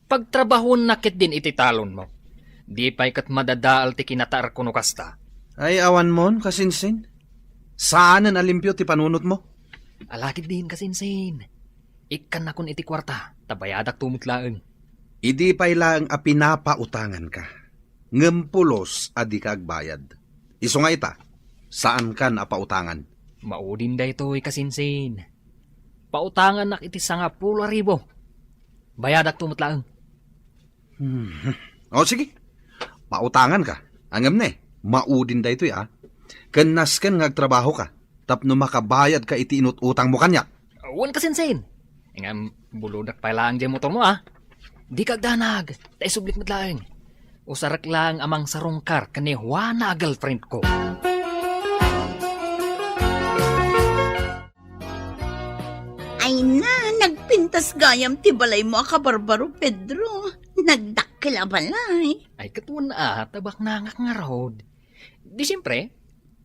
Pagtrabahoennak ketdin iti talonmo. Di pay ket madadael ti kinataerko no kasta. Ay, awanmon, kasinsin. Saanen a limpio ti panunotmo. Ala ketdin, kasinsin. Ikkannakon iti kuarta, ta bayadakto met laeng. Idi pay laeng a pinapautanganka, ngem pulos a dika agbayad. Isu nga ita, saankan a pautangan. Maudin daytoy, kasinsin. Pautangannak iti sangapulo a ribu. Bayadakto met laeng. Hmm. O, sige. Pautanganka. Ngem ne, maudin daytoy, a. Ken nasken nga agtrabahoka tapno makabayadka iti inut-utangmo kaniak. Wen, kasinsin. Ngem, bulodak pay laeng diay motormo, a. Dika agdanag, ta isublik met laeng. Usarek laeng a mangsarungkar ken ni Juana a girlfriendko. Ay na, nagpintas gayam ti balaymo a kabarbaro, Pedro. Nagdakkel a balay. Ay, ket wen a, ta baknangak ngarud. Di siempre,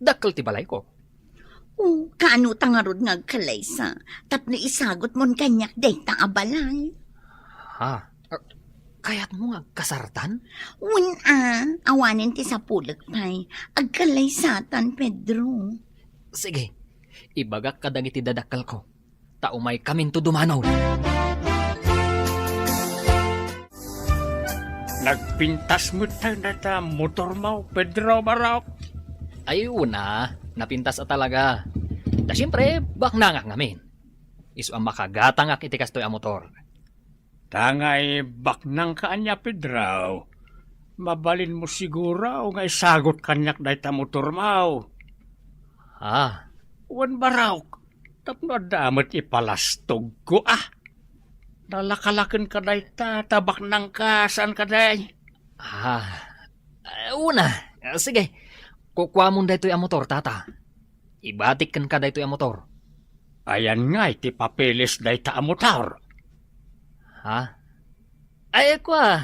dakkel ti balayko. O, kaano ta ngarud nga agkalaysa tapno isagutmon kaniak dayta a balay? Ha? Ah, kayatmo nga agkasartan? Wen a, awanen ti sapulek pay. Agkalaysatan, Pedro. Sige, ibagak kadagiti dadakkelko. Ta umaykaminto dumano. Nagpintas met tayo dayta motormo, Pedro Barok. Ay, una, napintas a talaga. Ta siempre, baknangak ngamin. Isu a makagatangak iti kastoy a motor. Ta ngay baknangka ania, Pedro? Mabalinmo siguro nga isagut kaniak dayta motormo. Ah. Wen, Barok, tapno adda met ipalastogko, a. Nalakalakenka dayta, ta baknangka, saan kadi? Ah, eh, una, eh, sige. Kukuamon daytoy a motor, tata. Ibatik kenka daytoy a motor. Ayan ngay ti papeles dayta a motor? Ha? Ay, kua,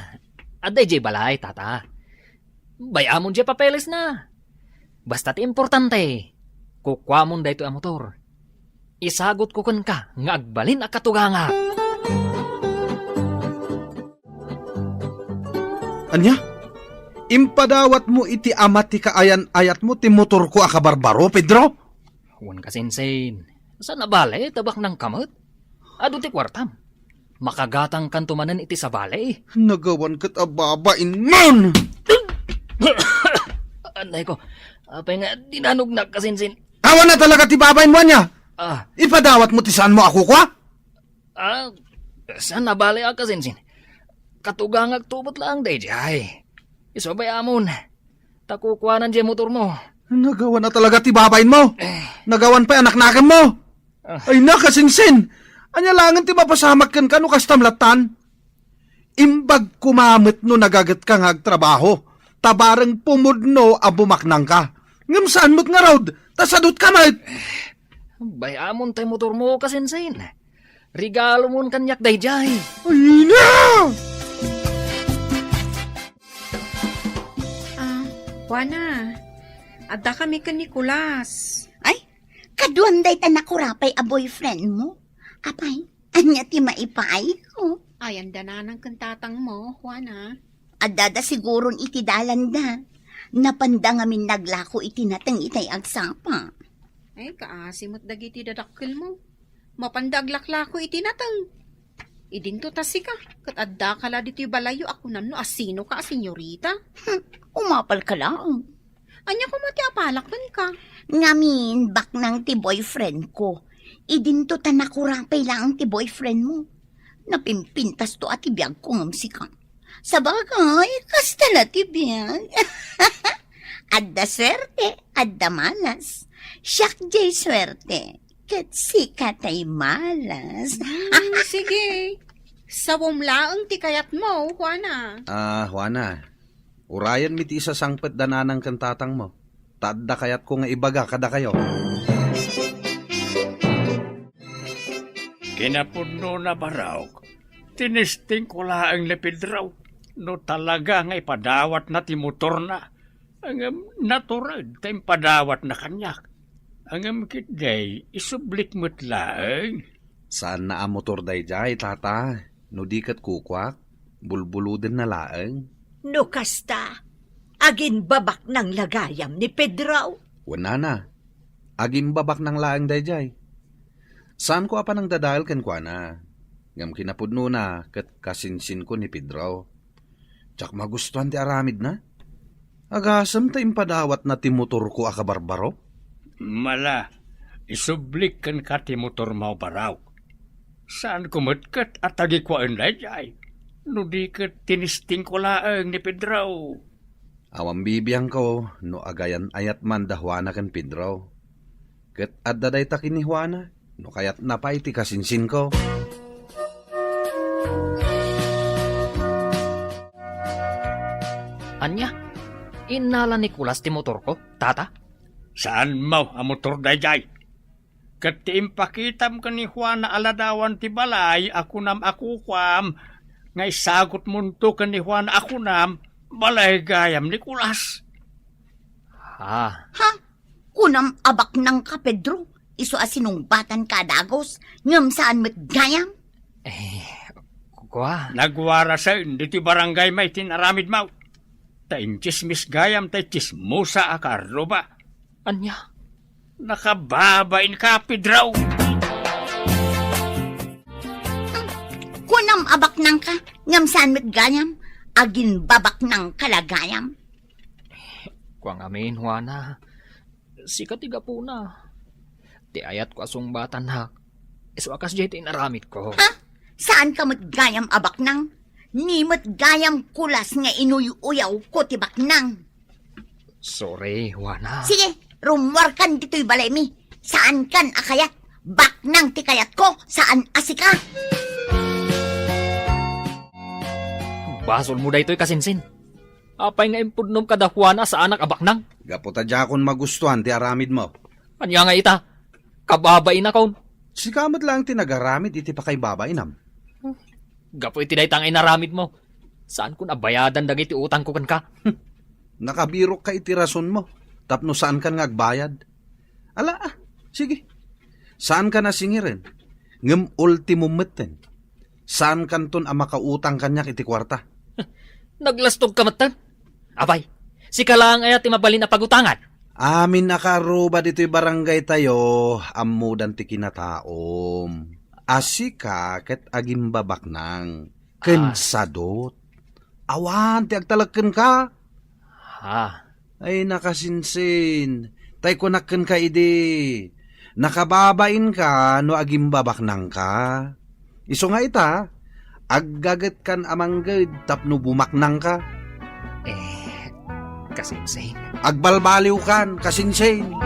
adda idiay balay, tata. Bay-amon diay papelesna. Basta ti importante, kukuamon daytoy a motor. Isagutko kenka nga agbalin a katugangak. Ania? Impadawatmo iti ama ti kaayan-ayatmo ti motorko a kabarbaro, Pedro? Wen, kasinsin. Saan a bale, ta baknangka met. Adu ti kuartam. Makagatangkanto manen iti sabali. Nagawan ket a babainmon! Anay ko, apay nga dinanognak, kasinsin. Awan a talaga ti babainmo, ania? Ah. Ipadawatmo ti saanmo a kukua? Ah, saan a bale a, kasinsin. Katugangakto met laeng daydiay. Isu a bay-amon. Ta kukuanan diay motormo. Nagawan a talaga ti babainmo. Eh. Nagawan pay a naknakemmo. Ah. Ay na, kasinsin! Ania laengen ti mapasamak kenka no kastam lattan? Imbag koma met no nagagetka nga agtrabaho, ta bareng pumudno a bumaknangka. Ngem saan met ngarud, ta sadutka met. Bay-amon tay motormo, kasinsin. Regalomon kaniak daydiay. Ay na! Ah, Juana, adda kami ken Nicolas. Ay, kaduan dayta nakurapay a boyfriendmo? Apay, ania ti maipaayko? Ay, adda nanang ken tatangmo, Juana. Addada siguron iti dalanda. Napanda ngamin naglako iti nateng itay agsapa. Ay, kaasi met dagiti dadakkelmo. Mapanda aglaklako iti nateng. Idinto ta sika, ket addaka la ditoy balayyo a kunam no asinoka a senyorita. Hmm, umapalka laeng. Ania koma ti apalak kenka? Ngamin, baknang ti boyfriendko. Idinto ta nakurapay laeng ti boyfriendmo. Napimpintasto a ti biagko ngem sika. Sabagay, kasta la ti biag. Adda suerte, adda malas. Siak diay suerte. ket sika tay malas. Hmm, sige. Sawom laeng ti kayatmo, Juana. Ah, Juana, urayenmi ti isasangpet da nanang ken tatangmo. Ta adda kayatko nga ibaga kadakayo. Kinapudnona, Baraok, tinistingko laeng ni Pedro no talaga nga ipadawatna ti motorna. Ngem natured ta impadawatna kaniak. Ngem ketdi, isublik met laeng. Saanna a motor daydiay, tata. No di ket kukuak, bulbuludenna laeng. No kasta, agimbabaknang la gayam ni Pedro. Wen nana, agimbabaknang laeng daydiay. Saanko a panangdadael kenkuana, ngem kinapudnona ket kasinsinko ni Pedro. Diak magustuan ti aramidna. Agasem ta impadawatna ti motorko a kabarbaro. Mala, isublik kenka ti motormo, Baraok. Saanko met ket a tagikuaen daydiay, no di ket tinistingko laeng ni Pedro. Awan bibiangko no agayan-ayat man da Juana ken Pedro. Ket adda dayta ken ni Juana, no kayatna pay ti kasinsinko. Ania? Innala ni Kulas ti motorko, tata? Saanmo a motor daydiay? Ket ti impakitam ken ni Juana a ladawan ti balay a kunam a kukuam, nga isagutmonto ken ni Juana a kunam, balay gayam ni Kulas. Ah. Ha? Kunam a baknangka, Pedro? Isu a sinungbatanka a dagus, ngem saan met gayam? Eh, kua. Nagwarasen ditoy barangay may tinaramidmo. Ta intsismis gayam tay tsismosa a kaarruba. Ania? Nakababainka, Pedro! Kunam a baknangka, ngem saan met gayam, aginbabaknangka la gayam. Kua ngamin, Juana, sika ti gapuna. Ti ayatko a sungbatannak, isu a kasdiay ti inaramidko. Ha? Saanka met gayam a baknang? Ni met gayam Kulas nga inuy-uyawko ti baknang. Sorry, Juana. Sige, rummuarkan ditoy balaymi. Saankan a kayat. Baknang ti kayatko, saan a sika. Basolmo daytoy, kasinsin. Apay nga impudnom kada Juana a saanak a baknang? Gapu ta diakon magustuan ti aramidmo. Ania nga ita? Kababainak. Sika met laeng ti nagaramid iti pakaibabainam. Gapu iti dayta nga inaramidmo, saankon a bayadan dagiti utangko kenka. Nakabirokka iti rasonmo tapno saankan nga agbayad. Ala, ah, sige. Saankan a singiren, ngem ultimo metten. Saankanton a makautang kaniak iti kuarta. Naglastogka metten? Apay, sika laeng aya ti mabalin a pagutangan? Amin a kaarruba ditoy barangaytayo, ammodan ti kinataom. A sika ket agimbabaknang ken Ah. sadot. Awan ti agtalek kenka. Ah. Ay, nakasinsin. Tay kunak kenka idi, nakababainka no agimbabaknangka. Isu nga ita, aggagetkan a mangged tapno bumaknangka. Eh, kasinsin. Agbalbaliwkan, kasinsin.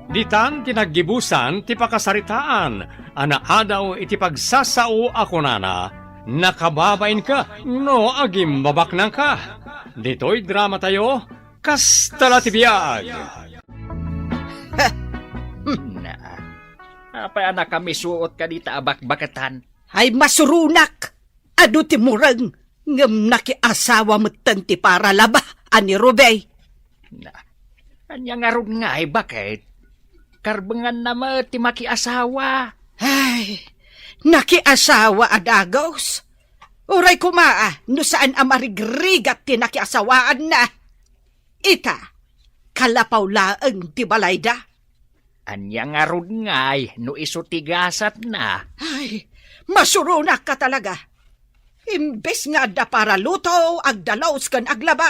Ditan ti naggibusan ti pakasaritaan a naadaw iti pagsasao a kunana, "Nakababainka no agimbabaknangka." Ditoy dramatayo, Kasta la ti biag. Na, apay a nakamisuot kadita a bakbaketan? Ay, masuronak! Adu ti mureng, ngem nakiasawa metten ti paralaba a ni Rubey. Na, ania ngarud ngay, baket? Karbenganna met ti makiasawa. Ay, nakiasawa a dagus. Uray koma, ah, no saan a marigrigat ti nakiasawaanna. Ita, kalapaw laeng ti balayda. Ania ngarud ngay no isu ti gasatna? Ay, masuronak ka talaga. Imbes nga adda paraluto, agdalus ken aglaba.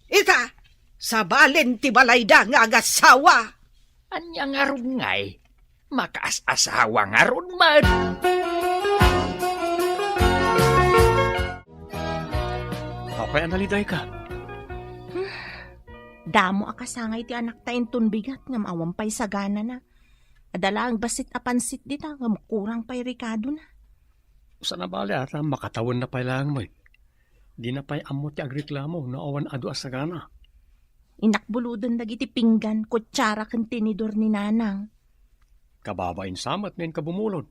Ita, sabalen ti balayda nga agasawa. Ania ngarud ngay? Makaas-asawa ngarud met. Apay a nalidayka? Damo a kasangay ti anakta inton bigat ngem awan pay saganana. Adda laeng bassit a pansit dita ngem kurang pay rekadona. Saan a bale a ta makatawenna pay laeng met. Dina pay ammo ti agreklamo no awan adu a sagana. Inakbuloden dagiti pinggan, kutsara ken tinidor ni Nanang. Kababain sa met nga inka bumulod.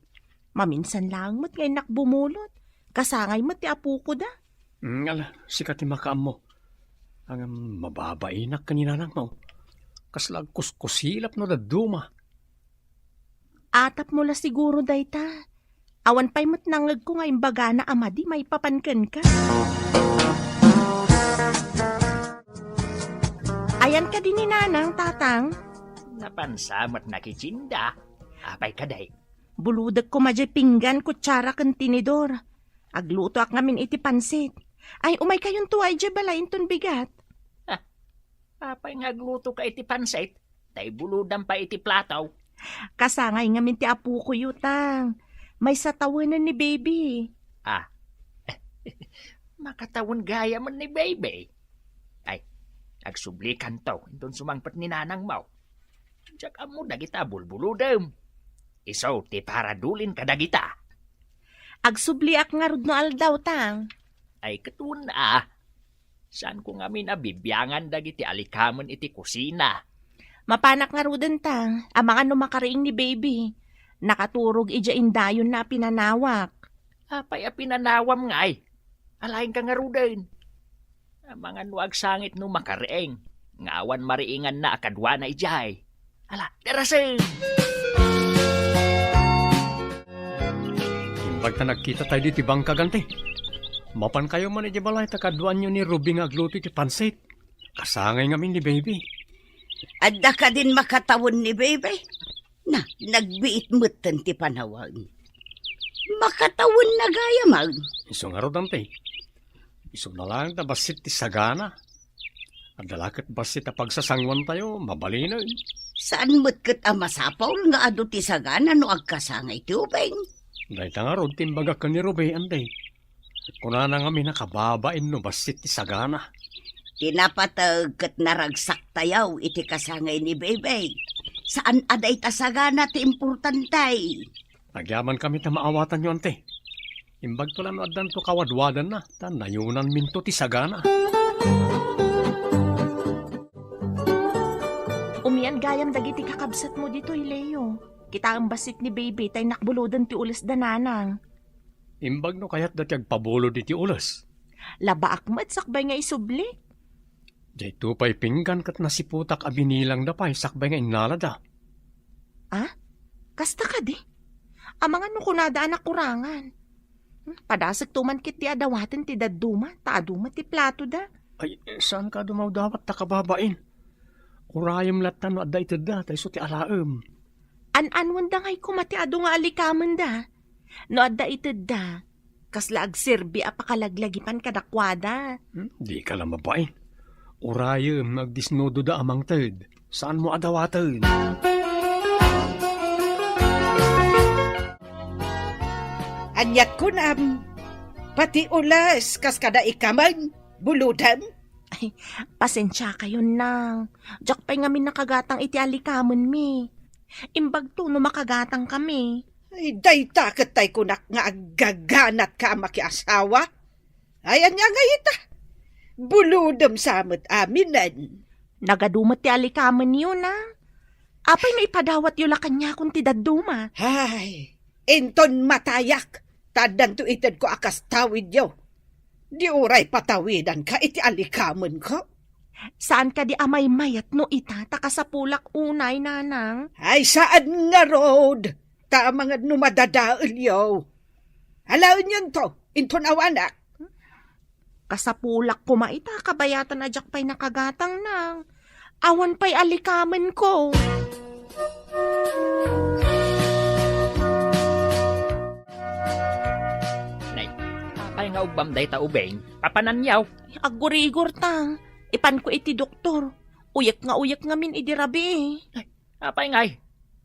Maminsan laeng met nga innak bumulod. Kasangay met ti apoko da. Mm, ala, sika ti makaammo. Ngem mababainak ken ni Nanangmo. Kasla agkuskusilap no dadduma. Atapmo la siguro dayta. Awan pay met nangngegko nga imbagana a madi maipapan kenka. Ayan kadi ni Nanang, Tatang? Napansa met nakitsinda. Apay kadi? Bulodek koma diay pinggan, kutsara ken tinidor. Aglutoak ngamin iti pansit. Ay, umaykayonto idiay balay inton bigat. Ah, apay nga aglutoka iti pansit? Tay bulodam pay iti plato. Kasangay ngamin ti apokoyo, Tang. Maysa tawenan ni Baby. Ah, makatawen gayamen ni Baby. Ay, agsublikanto inton sumangpet ni Nanangmo. Diak ammo dagita bulbulodem. Isu ti paradulin kadagita. Agsubliak ngarud no aldaw, Tang. Ay, ket wen a. Saanko ngamin a bibiangan dagiti alikamen iti kusina. Mapanak ngaruden, Tang. Amangan no makariing ni Baby. Nakaturog idiay indayonna a pinanawak. Apay a pinanawam ngay? Alaenka ngaruden. Amangan no agsangit no makariing, nga awan mariinganna a kaduana idiay. Ala, darasen! Imbag ta nagkitatayo ditoy bangkag, anti. Mapankayo man idiay balay ta kaduaanyo ni Ruby nga agluto iti pansit. Kasangay ngamin ni Baby. Adda kadin makatawen ni Baby? Na, nagbiit metten ti panawen. Makatawenna gayamen. Isu ngarud, anti. Isuna laeng ta bassit ti sagana. Adda la ket bassit a pagsasanguantayo, mabalinen. Saan met ket a masapul nga adu ti sagana no agkasangay ti ubing? Dayta ngarud ti imbagak ken ni Ruby, anti. Kunana ngamin a kababain no bassit ti sagana. Ti napateg ket naragsaktayo iti kasangay ni Baby. Saan a dayta sagana ti importante. Agyamankami ta maawatanyo, anti. Imbagto la no addanto kawadwadanna, ta nayonanminto ti sagana. Umian gayam dagiti kakabsatmo ditoy, Leo. Kitaem bassit ni Baby ta innak buloden ti ulesda, Nanang. Imbag no kayatda ti agpabulod iti ules. Labaak met sakbay nga isubli. Daytoy pay pinggan ket nasiputak a binilangda pay sakbay nga innalada. Ah? Kasta kadi? Amangan no kunada a nakurangan. Hmm, padasekto man ketdi a dawaten ti dadduma, ta adu met ti platoda. Ay, saanka a dumawdawat ta kababain. Urayem latta no adda itedda, ta isu ti alaem. An-anwenda ngay koma ti adu nga alikamenda. No adda itedda, kasla agserbi a pakalaglagipan kadakuada. Hmm, dika la mabain. Urayem no agdisnudoda a mangted, saanmo a dawaten. Aniat kunam, pati ules kas kada ikamen, bulodem? Ay, pasensiakayon, Nang. Diak pay ngamin nakagatang iti alikamenmi. Imbagto no makagatangkami. Ay, dayta ket tay kunak nga aggaganatka a makiasawa. Ay, ania ngay ita? Bulodem sa met aminen. Nagadu met ti alikamenyo, Nang. Apay no ipadawatyo la kaniakon ti dadduma? Ay, inton matayak, ta addanto itedko a kas tawidyo. Di uray patawidanka iti alikamenko? Saan kadi a maymayat no ita ta kasapulak unay, Nanang? Ay, saan ngarud, ta amangan no madadaelyo. Alaenyonto, inton awanak. Kasapulak koma ita, kabayatan a diak pay nakagatang, Nang. Awan pay alikamenko. Nay, apay nga ubbam dayta ubing? Papananyaw? Aggurigor, Tang. Ipanko iti doktor. Uyek nga uyek ngamin idi rabii. Apay ngay?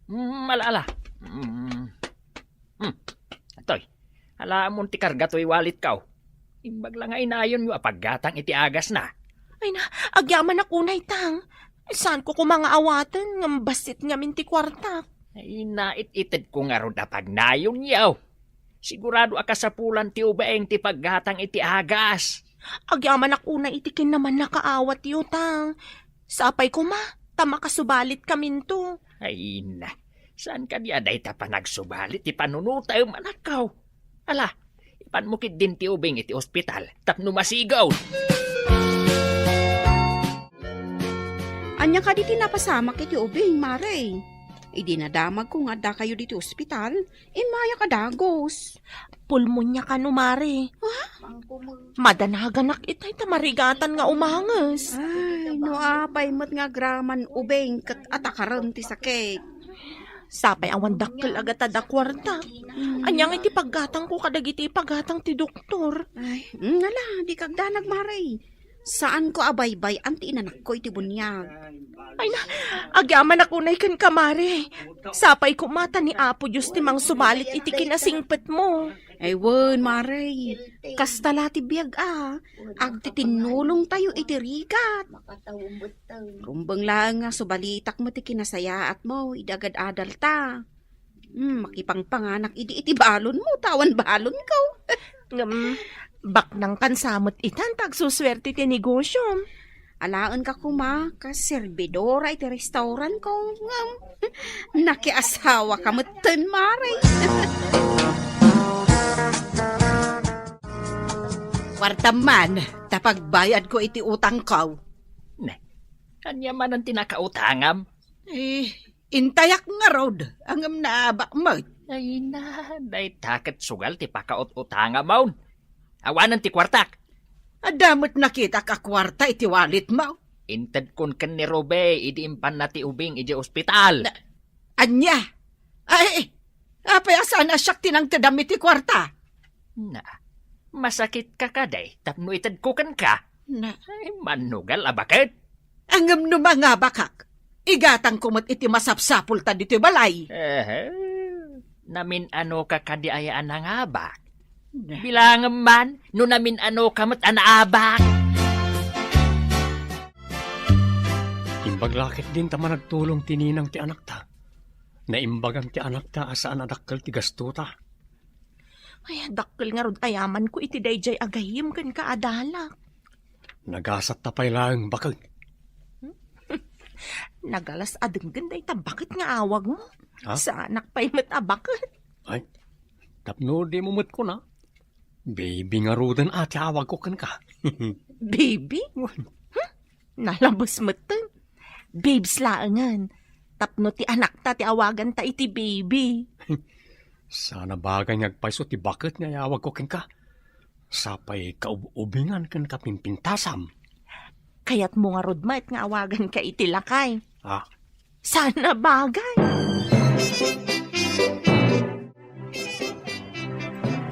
Mm, ala, ala. Mm. Hmm. Atoy, alaamon ti karga toy walitko. Imbag la nga inayonyo a paggatang iti agasna. Ay na, agyamanak unay, Tang. Saanko koma nga awaten, ngem bassit ngamin ti kuartak. Ay na, it-itedko ngarud a pagnayonyo. Sigurado a kasapulan ti ubing ti paggatang iti agas. Agyamanak unay iti kinamannakaawatyo, Tang. Sapay koma, ta makasubalit kaminto. Ay na, saan kadi a dayta panagsubalit ti panunotem, anakko? Ala, ipanmo ketdin ti ubing iti ospital tapno masigaw. Ania kadi ti napasamak iti ubing, Mare? Idi nadamagko nga addakayo ditoy ospital, immayak a dagus. Pulmonia kano, Mare. Ha? Madanaganak itay ta marigatan nga umanges. Ay, no apay met nga agraman ubing ket atakaren ti sakit. Sapay awan dakkel a gatad a kuarta. Hmm. Ania nga iti paggatangko kadagiti ipagatang ti doktor? Ay, mm, ala, dika agdanag, Mare. Saanko a baybay-an ti inanakko iti buniag. Ay na, agyamanak unay kenka, Mare. Sapay koma ta ni Apo Dios ti mangsubalit iti kinasingpetmo. Ay wen, Mare. Kasta la ti biag a. Agtitinnulongtayo iti rigat. Rumbeng laeng nga subalitak met ti kinasayaatmo idi agad-adalta. Hmm, makipangpanganak idi iti balonmo, ta awan balonko. Ngem, baknangkan sa met itan ta agsusuerte ti negosyom. Alaenka koma, kas serbidora iti restaurantko, ngem, nakiasawaka metten, Mare. Kuartam man, ta pagbayadko iti utangko. Ne, ania manen ti nakautangam? Eh, Intayak ngarud, ngem naabak met. Ay na, dayta ket sugal ti pakaut-utangamon. Awanen ti kuartak. Adda met nakitak a kuarta iti walletmo. Intedkon ken ni Rube idi impanna ti ubing idiay ospital. Na, ania? Ay, apay a saan a siak ti nangtedam iti kuarta? Na, masakitka kadi tapno itedko kenka? Na. Ay, manugal a baket. Ngem no mangabakak, igatangko met iti masapsapulta ditoy balay. Ehe. Namin-anoka kadi aya a nangabak? Na. Bilangem man no namin-anoka met a naabak. Imbag la ketdin ta managtulong ti ninang ti anakta. Naimbagam ti anakta a saan a dakkel ti gastota. Ay, dakkel ngarud a yamanko iti daydiay a gayyem kenka a dalak. Nagasatta pay laeng baket. Nagalas a denggen dayta baket nga awagmo. Ha? Saanak pay met a baket. Ay, tapno dimo met kuna, baby ngaruden a ti awagko kenka. Baby? Hmm? Nalabes metten. Babes laengen. Tapno ti anakta ti awaganta iti baby. Saan a bagay nga agpayso ti baket nga iyawagko kenka. Sapay kaub-ubingan ken kapimpintasam. Kayatmo ngarud met nga awaganka iti lakay. Ah. Saan a bagay.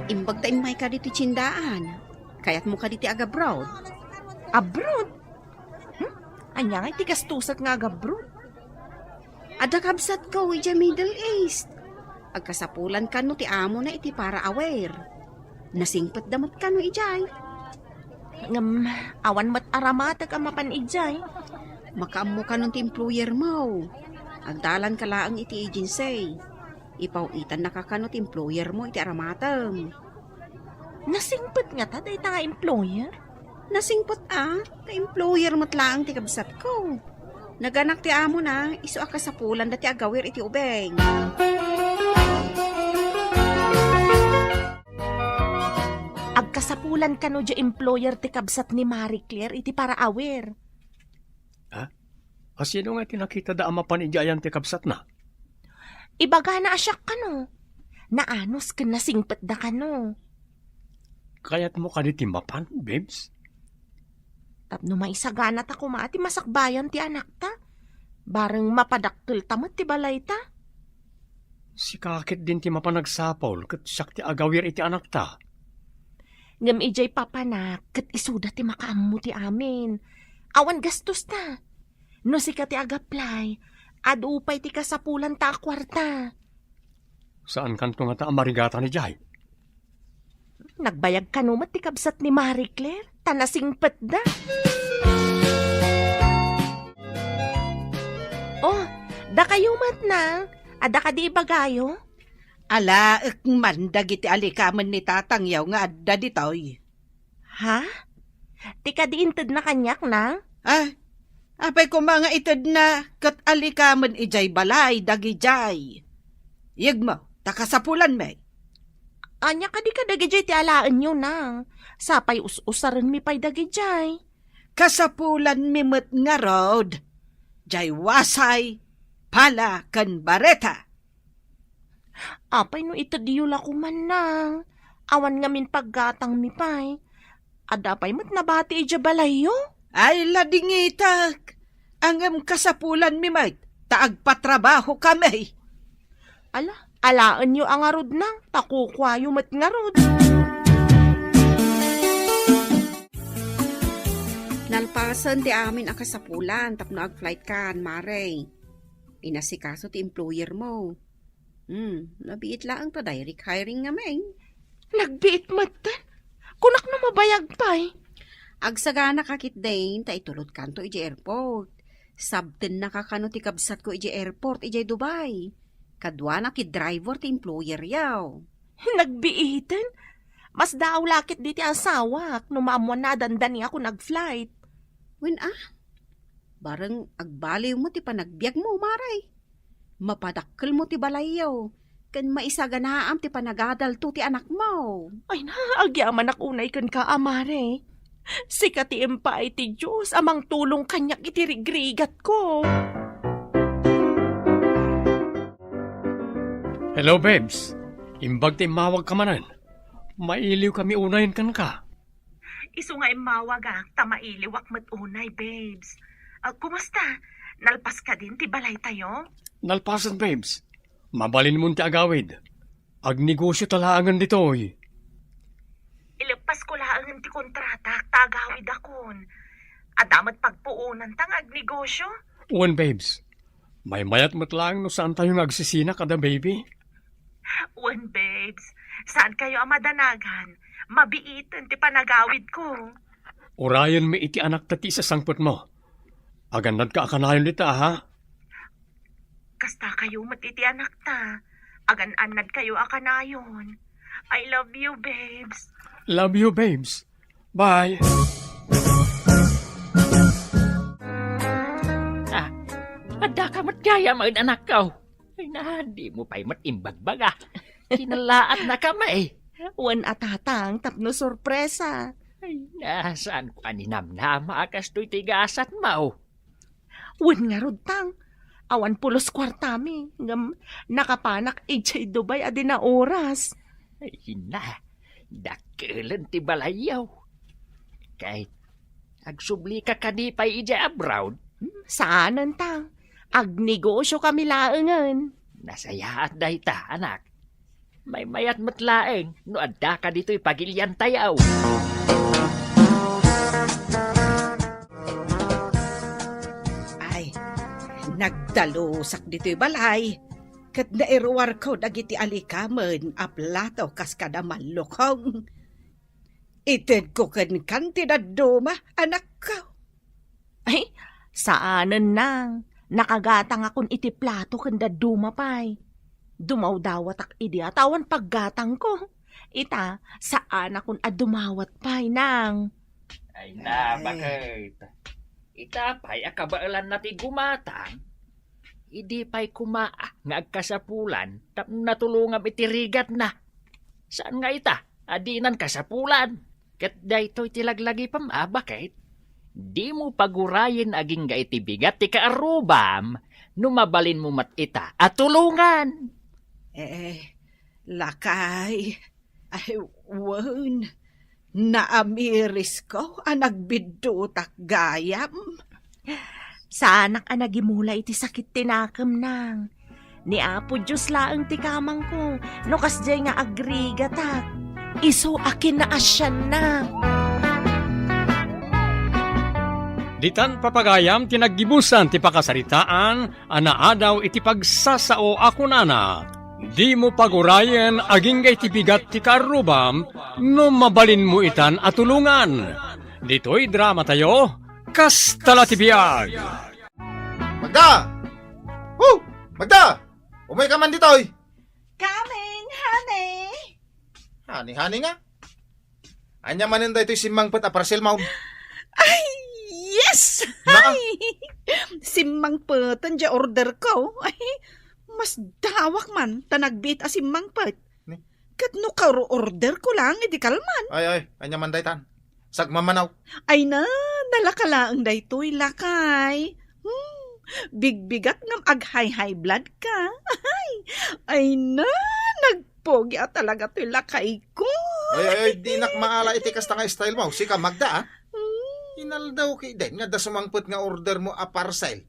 Imbag ta immayka ditoy tiendaan. Kayatmo kadi ti agabroad? Abroad? Hmm? Ania ngay ti gastusak nga agabroad? Adda kabsatko idiay Middle East. Agkasapulan kano ti amona iti para aware. Nasingpetda met kano idiay. Ngem, awan met aramatek a mapan idiay. Makaammo kanon ti employer mo. Agdalanka laeng iti agency. Ipaw-itannaka kano ti employer mo iti aramatem. Nasingpet ngata dayta nga employer? Nasingpet a, ta employer met laeng ti kabsatko. Naganak ti amona, isu a kasapulanda ti agawir iti ubing. Agkasapulan kano diay employer ti kabsat ni Marie Claire iti para awir. Ha? A, sino nga ti nakitada a mapan idiay ayan ti kabsatna? Ibagana a siak kano. Naanus ken nasingpetda kano. Kayatmo kadi ti mapan, babes? Tapno maisaganata koma ti masakbayan ti anakta. Bareng mapadakkelta met ti balayta. Sika ketdin ti mapan agsapul ket siak ti agawir iti anakta. Ngem idiay papanak ket isuda ti makaammo ti amin. Awan gastosta. No sika ti agaplay, adu pay ti kasapulanta a kuarta. Saankanto ngata a marigatan idiay? Nagbayag kano met ti kabsat ni Marie Claire, ta nasingpetda. Dakayo met, Nang. Adda kadi ibagayo? Alaek man dagiti alikamen ni tatangyo nga adda ditoy. Ha? Ti kadi intedna kaniak, Nang? Ah, apay koma nga itedna ket alikamen idiay balay dagidiay. Yegmo, ta kasapulanmi. Ania kadi kadagidiay ti alaenyo, Nang? Sapay us-usarenmi pay dagidiay. Kasapulanmi met ngarud, diay wasay, pala ken bareta. Apay no itedyo la koma, Nang? Awan ngamin paggatangmi pay. Adda pay met nabati idiay balayyo? Ay, ladingitek. Ngem kasapulanmi met, ta agpatrabahokami. Ala, alaenyo a ngarud, Nang, ta kukuayo met ngarud. Nalpasen ti amin a kasapulan tapno agflightkan, Mare. Inasikaso ti employermo. Hmm, nabiit laeng ta direct hiring ngamin. Nagbiit metten. Kunak no mabayag pay. Agsagana ka ketdin ta itulodkanto idiay airport. Sabtennaka kano ti kabsatko idiay airport idiay Dubai. Kaduana ti driver ti employeryo. Nagbiiten? Masdaaw la ketdi ti asawak no maammoanna a dandaniakon agflight. Wen a, bareng agbaliwmo ti panagbiagmo, Mare. Mapadakkelmo ti balayyo, ken maisaganaam ti panagadalto ti anakmo. Ay na, agyamanak unay kenka, a Mare. Sika ti impaay ti Dios a mangtulong kaniak iti rigrigatko. Hello, babes. Imbag ti immawagka manen. Mailiwkami unayen kenka. Isu nga immawagak ta mailiwak met unay, babes. Ah, kumusta? Nalpas kadin ti balaytayo? Nalpasen, babes. Mabalinmon ti agawid. Agnegosio ta laengen ditoy. Ileppasko laengen ti kontratak ta agawidakon. Adda met pagpuonanta nga agnegosio? Wen, babes. Maymayat met laeng no saantayo nga agsisina kada baby. Wen, babes. Saankayo a madanagan. Mabiiten ti panagawidko. Urayenmi iti anakta ti isasangpetmo. Agannadka a kanayon dita, ha? Kastakayo met iti anakta. Agan-annadkayo a kanayon. I love you, babes. Love you, babes. Bye. Ah, addaka met gayam, anakko. Ay na, dimo pay met imbagbaga. Kinallaatnakami. Wen a, tatang, tapno sorpresa. Ay na, saanko a ninamnama a kastoy ti gasatmo. Wen ngarud, tang, awan pulos kuartami, ngem nakapanak idiay Dubai a dina oras. Ay na, dakkelen ti balayyo. Kay, agsublika kadi pay idiay abroad? Hmm, saanen, tang. Agnegosiokami laengen. Nasayaat dayta, anak. Maymayat met laeng no addaka ditoy pagiliantayo. Ay, nagdalusak ditoy balay, ket nairuarko dagiti alikamen a plato kas kada mallukong. Itedko kenkan ti dadduma, anakko. Ay, saanen, nang. Nakagatangakon iti plato ken dadduma pay. Dumawdawatak idi a ta awan paggatangko. Ita, saanakon a dumawat pay, nang. Ay na, ay, baket. Ita pay a kabaelanna ti gumatang. Idi pay koma nga agkasapulan tapno natulongam iti rigatna. Saan nga ita a dinan kasapulan? Ket daytoy ti laglagipem a baket, dimo pagurayen agingga iti bigat ti kaarrubam no mabalinmo met ita a tulongan. Eh, lakay, ay, wen, naamirisko a nagbiddutak gayam. Saanak a nagimula iti sakit ti nakem, nang. Ni Apo Dios laeng ti kamangko, no kasdiay nga agrigatak, isu a kinaasianna. Ditan, papagayam, ti naggibusan ti pakasaritaan a naadaw iti pagsasao a kunana, "Dimo pagurayen agingga iti bigat ti kaarrubam no mabalinmo itan a tulongan." Ditoy dramatayo, Kasta la ti Biag. Magda! Woo! Magda! Umayka man ditoy! Coming, honey! Honey, honey nga? Ania manen daytoy simmangpet a parcel, maun? Ay, yes! Na? Ay! Simmangpeten diay order ko. Ay, mas dawak man ta nagbiit a simmangpet. Ni? Ket no karo-order ko lang, idi kalman. Ay, ay, ania man daytan? Sagmamanaw. Ay na, nalaka laeng daytoy, lakay. Hmm, bigbigak ngem ag-high-high blood ka. Ay, ay na, nagpogi a talaga toy lakay ko. Ay, ay, ay, dinak maala iti kasta nga style mo. Sika, Magda, ah. Hmm. Inaldaw ketdin nga adda sumangpet nga order mo a parcel.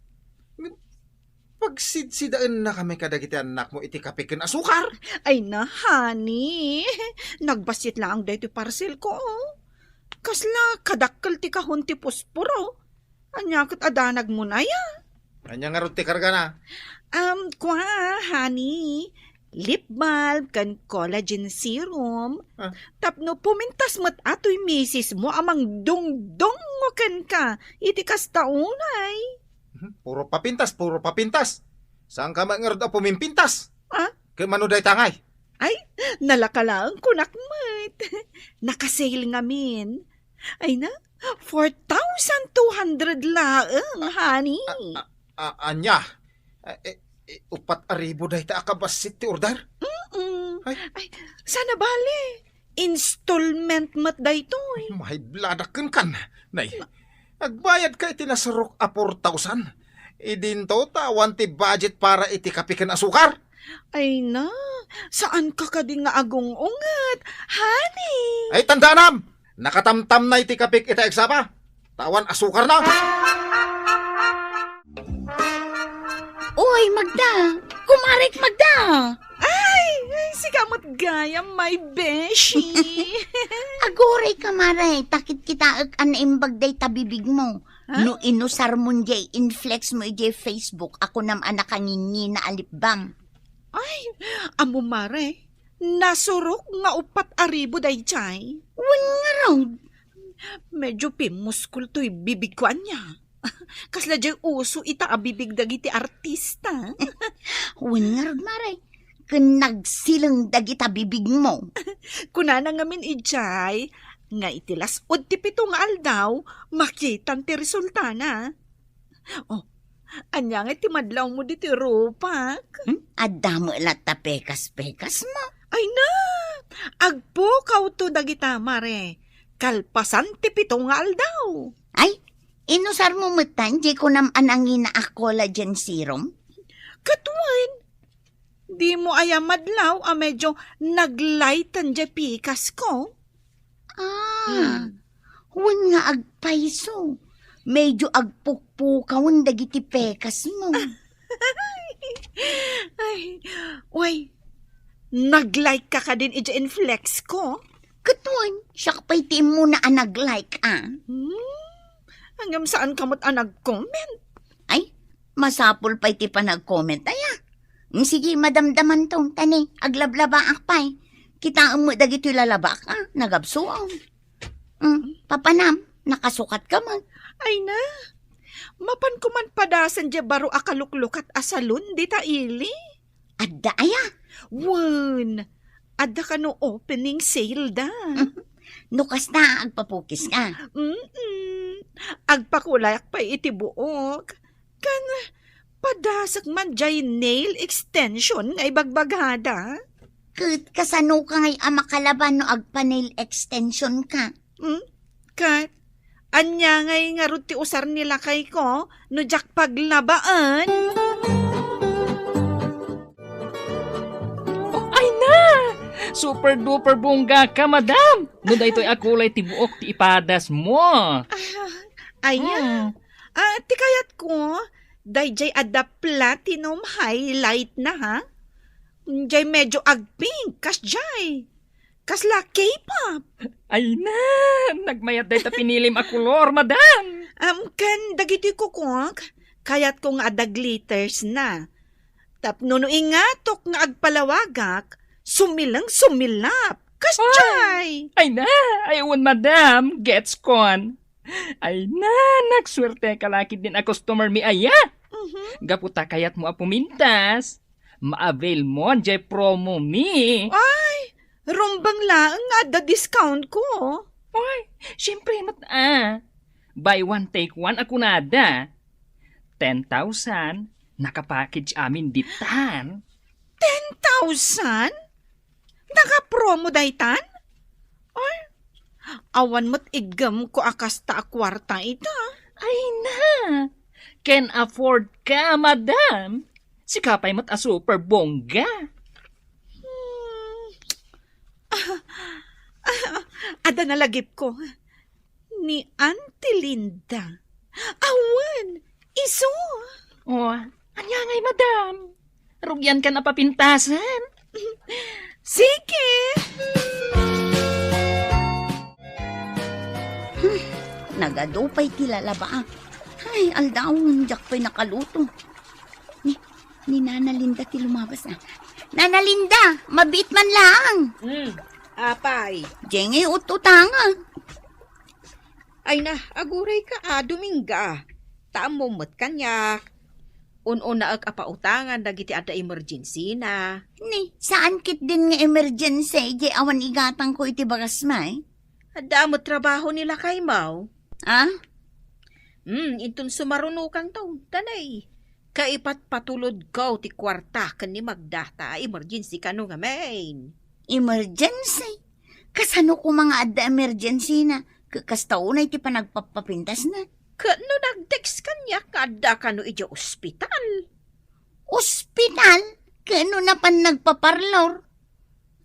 Pagsidsidaennakami kadagiti annakmo iti kape ken asukar. Ay na, honey. Nagbassit laeng daytoy parcel ko, oh. Kasla kadakkel ti kahon ti posporo. Ania ket a danagmon aya? Ania ngarud ti kargana? Um, kua, honey. Lip balm ken collagen serum. Ah. Tapno pumintas met a toy misismo a mangdungdungngo kenka iti kasta unay. Mhm. Puro papintas, puro papintas. Saanka met ngarud a pumimpintas? Ah? Ket mano dayta ngay? Ay, nalaka laeng kunak met. Naka-sale ngamin. Ay na, four thousand two hundred laeng, honey. A, a, a, ania? A, e, e, upat a ribu dayta a kabassit ti order? Mm-mm. Ay. Ay, saan a bale. Installment met daytoy. Maibladak kenkan. Nay, agbayadka iti nasurok a four thousand. Idinto ta awan ti budget para iti kape ken asukar. Ay na, saanka kadi nga agung-unget, honey? Ay, tandaanam! Nakatamtamnay ti kapek ita eksapa. Ta awan asukarna. Uy, Magda! Kumarek Magda! Ay, ay, sika met gayam, my beshi. Aguray ka, mare, ta kitkitaek a naimbag dayta bibigmo. Ha? No inusarmon diay inflex mo idiay Facebook a kunam a nakangingina a lip balm. Ay, ammo, mare, nasurok nga uppat a ribu daydiay. Wen ngarud. Medyo pimuskol toy bibigko ania. Kasla diay uso ita a bibig dagiti artista. Wen ngarud, mare, ken nagsileng dagita bibigmo. Kunana ngamin idiay, nga iti las-ud ti pito nga aldaw, makitan ti resultana. Oh, ania ngay ti madlawmo ditoy rupak? Hmm? Adda met latta pekas-pekasmo? Ay na! Agpukawto dagita, mare. Kalpasan ti pito nga aldaw. Ay, inusarmo metten diay kunam a nangina a collagen serum? Ket wen, dimo aya madlaw a medyo naglighten diay pekasko? Ah, hmm. Wen nga agpayso, medyo agpukpukawen dagiti pekasmo. Ay, uy, nag-like ka kadin idiay inflex ko? Ket wen, siak pay ti immuna a nag-like, a. Hmm, ngem saanka met a nag-comment? Ay, masapul pay ti panag-comment, aya. Mm, sige, madamdamanto, ta ni, aglablabaak pay. Kitaem met dagitoy lalabak, a, nagabsuon. Mm, papanam, nakasukat ka met. Ay na, mapanko man padasen diay baro a kaluklukat a salon dita ili. Adda aya? Wen, adda kano opening sale da. No kasta, agpapukis ka? Mm-mm. Agpakulayak pay iti buok. Ken padasek man diay nail extension nga ibagbagada. Ket kasano ka ngay a makalaba no agpa-nail extension ka? Hmm? Ket ania ngay ngarud ti usar ni lakay ko no diak paglabaen? Ay na! Super duper bongga ka, madam! No daytoy a kulay ti buok ti ipadas mo. Ah, aya. Hmm. Ah, ti kayat ko, daydiay adda platinum highlight na, ha? Diay medyo agpink, kasdiay. Kasla K-pop. Ay na, nagmayat dayta pinilim a kolor, madam. Am, ken dagiti kukok, kayat ko nga adda glitters na. Tapno no ingatok nga agpalawagak, sumileng sumilap. Kasdiay. Ay na, ay wen, madam, gets kon. Ay na, nagsuerte ka la ketdin a customer mi aya. Mhm. Gapu ta kayatmo a pumintas, ma-avail mo jay promo mi. Ay, rumbeng laeng nga adda discount ko. Ay, siyempre met a. Buy one, take one a kunada. Ten thousand, naka-package amin ditan. Ten thousand? Naka-promo daytan? Ay, awan met iggemko a kasta a kuarta ita. Ay na, can afford ka, madam. Sika pay met a super bongga. Hmm. Adda nalagipko. Ni Auntie Linda. Awan, isu. Oh, ania ngay, madam? Rugian ka na papintasan? Sige. Hmm, nagadu pay ti lalaba. Ay, aldaw, diak pay nakaluto. Ni, ni Nana Linda ti lumabas, ah. Nana Linda, mabiit man lang. Hmm, apay. Diay ngay ut-utanga. Ay na, aguray ka, a, Dominga. Ta ammom met kaniak. Un-unaek a pautangan dagiti adda emergency na. Ni, saan ketdin nga emergency, diay awan igatangko iti bagasmo, eh? Adda met trabaho ni lakaymo. Ah? Hmm, inton sumarunokangto, danay. Kaipatpatulodko ti kuarta ken ni Magda ta emergency kano ngamin. Emergency? Kasano koma nga adda emergency na? Ka-, kasta unay ti panagpapapintas na? Ket no nag-text kaniak nga adda kano idiay ospital? Ospital? Ket no napan nagpaparlor?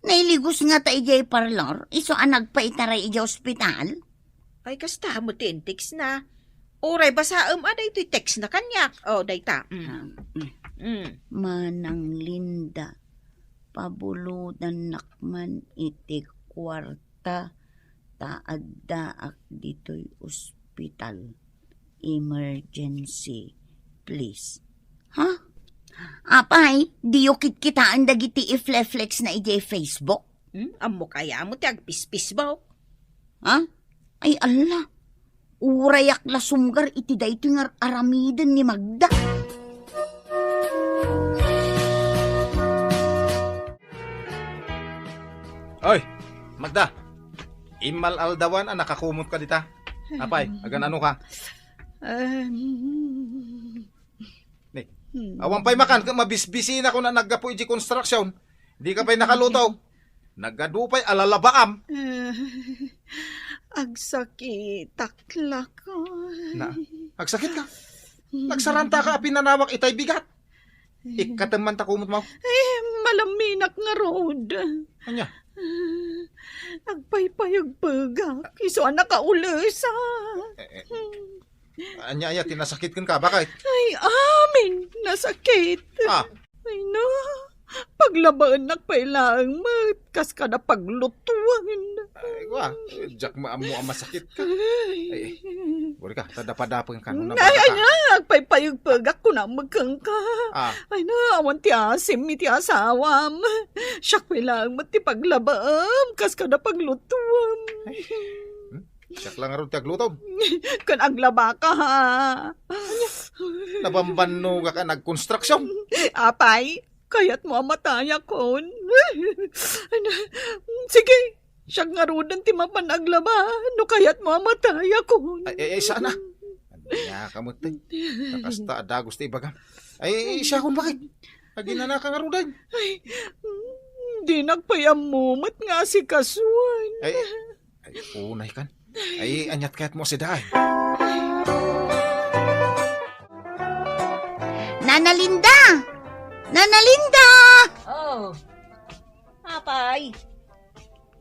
Nailigos ngata idiay parlor, isu a nagpaitaray idiay ospital? Ay, kasta met ti in-text na. Uray basaem a daytoy text na kaniak. Oh, dayta. Mm. Ah, mm. Mm. Manang Linda, pabulodannak man iti kuarta ta addaak ditoy ospital. Emergency, please. Ha? Apay, diyo kitkitaen dagiti ifleflex na idiay Facebook? Hmm? Ammok aya mo ti agpispisbok? Ha? Ay, Allah. Urayak la sumgar iti daytoy nga aramiden ni Magda. Oy, Magda. Immal-aldawan a nakakumotka dita. Apay, agan-ano ka? Um, Ni, hmm. Awan pay makan, ket mabisbisina kuna naggapu iti construction. Di ka pay nakaluto. Nagadu pay a lalabaam. Eh, agsakitak lakay. Na, agsakit ka? Nagsaranta ka a pinanawak itay bigat. Ikkatem man ta kumot mo. Eh, malaminak ngarud. Ania? Agpaypayagpegak. Isu a nakaulesa. Eh, eh. Ania, ania ti nasakit kenka? Bakit? Ay, amin nasakit. Ah. Ay, na. Paglabaennak pay laeng met kas kada paglutuan. Ay, wa. Diak maammo a masakit ka. Ay. Ay, uri ka, tadapadapen ka. No, ay, nabata ka. Ay, ay, agpaypayagpegak kunam kenka. Ah. Ay, na, awan ti asim iti asawam. Siak pay laeng met ti paglabaem kas kada paglutuam. Ay. Hmm? Siak la ngarud ti aglutom. Ken aglabaka, ha? Ania? Nabambannogak a nagkonstruksyon. Apay, kayatmo a matayakon? Ano? Sige, siak ngaruden ti mapan aglaba, no kayatmo a matayakon. Ay, ay, ay, sana. Ania ka met, eh? Nakasta a dagus ti ibagam. Ay, ay, siakon, bakit? Aginana ka ngaruden. Ay, mm, dinak pay ammo met nga asikasuan. Ay, ay, unay kan. Ay, aniat kayat mo sidaay? Nana Linda! Nana Linda! Oh. Apay.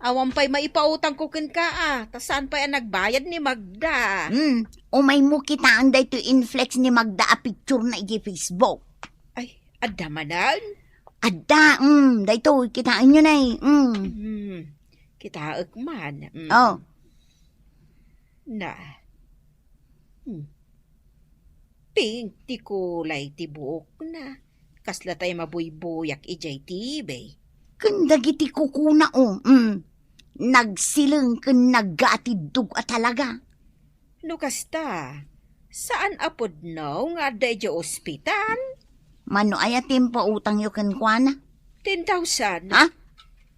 Awan pay maipautangko kenka, a. Ta saan pay a nagbayad ni Magda. Hmm, umaymo kitaen daytoy inflex ni Magda a picture na iti Facebook. Ay, adda manen? Adda, mm, daytoy, kitaenyo nay. Mm. Hmm, kitaek man. Mm. Oh. Na. Hmm. Pink ti kulay ti buokna. Kasla tay mabuybuyak idiay T V. Ken dagiti kukuna, oh, mm. Nagsileng ken naggaatiddog a talaga. No kasta, Saan a pudno nga adda idiay ospital? Mano aya ti impautangyo kenkuana? Ten thousand. Ha?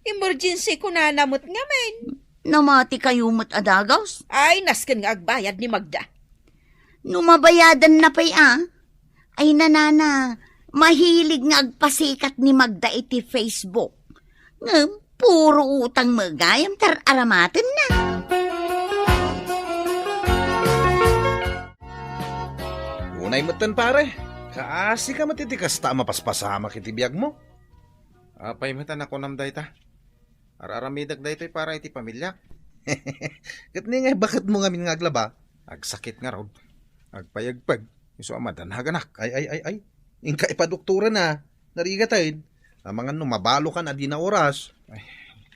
Emergency kunana met ngamin. Namati kayo met a dagus? Ay, nasken nga agbayad ni Magda. No mabayadanna pay a. Ay, nanana, mahilig nga agpasikat ni Magda iti Facebook. Ngem, puro utang met gayam ti ar-aramatenna. Unay metten, pare. Kaasi ka met iti kasta a mapaspasamak iti biagmo. Apay met a nakunam dayta? Ar-aramidek daytoy para iti pamiliak. Ket ni nga baketmo ngamin nga aglaba? Agsakit ngarud. Agpayagpag. Isu a madanaganak. Ay, ay, ay, ay. Inka ipadoktoran a. Narigaten. Amangan no mabalokan a dina oras. Ay,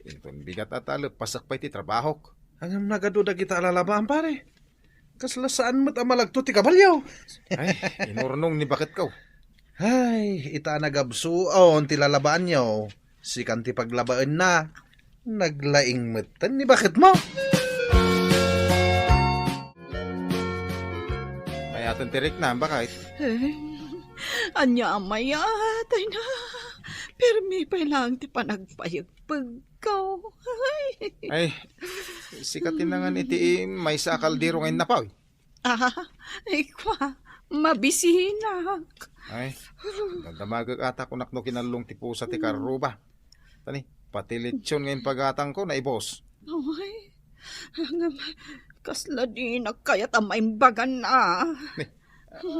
inton bigat a ta, leppasak pay ti trabahok. Ngem nagadu dagita a lalabaan, pare. Kasla saan met a malagto ti kabalio. Ay, inurnong ni baketko. Ay, ita a nagabsuon ti lalabaanyo. Sikan ti paglabaenna. Naglaing metten ni baketmo. Mayaten ti riknam, baket. Eh, ania a mayat, ay na. Permi pay lang ti panagpayagpagko. Ay. Ay, sika ti nangan iti maysa a kaldero nga innapaw. Ah, ikwa, mabisinak. Ay, dadamagek ata kunak no kinallong ti pusa ti karruba. Tani, pati lechon nga impagatangko, naibos. Ay, ngem, kasla dinak kayat a maimbagan a. Ni,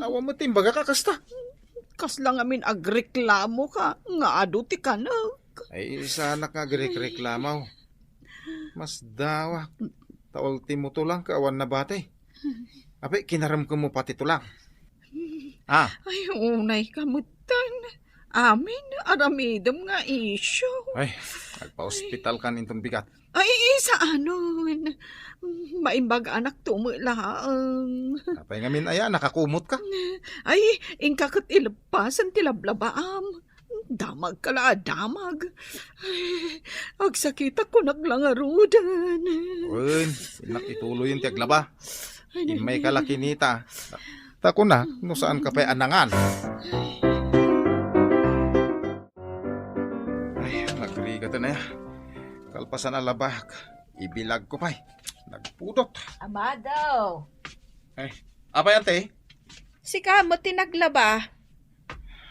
awan met ti imbagak a kasta. Kasla ngamin agreklamo ka nga adu ti kanek. Ay, saanak nga agrekreklamo. Masdawak. Ta ultimo to lang ka awan nabati. Apay, kinaremkemmo pati to lang. Ah. Ay, unay ka metten. Amin, aramidem nga isyu. Ay, agpa-ospital kan inton bigat. Ay, saanon. Maimbaganak to met laeng. Apay ngamin aya, nakakumot ka? Ay, inka ket ileppasen ti lablabaam. Damag ka la a damag. Ay, agsakitak kunak la ngaruden. Wen, innak ituloyen ti aglaba. Ay, immay ka la kinita. Ta kunak, no saan ka pay a nangan. Ay, nagrigat na ya. Kalpasan a labak, ibilagko pay. Nagpudot. Amado. Ay, apay, ante? Sika met ti naglaba.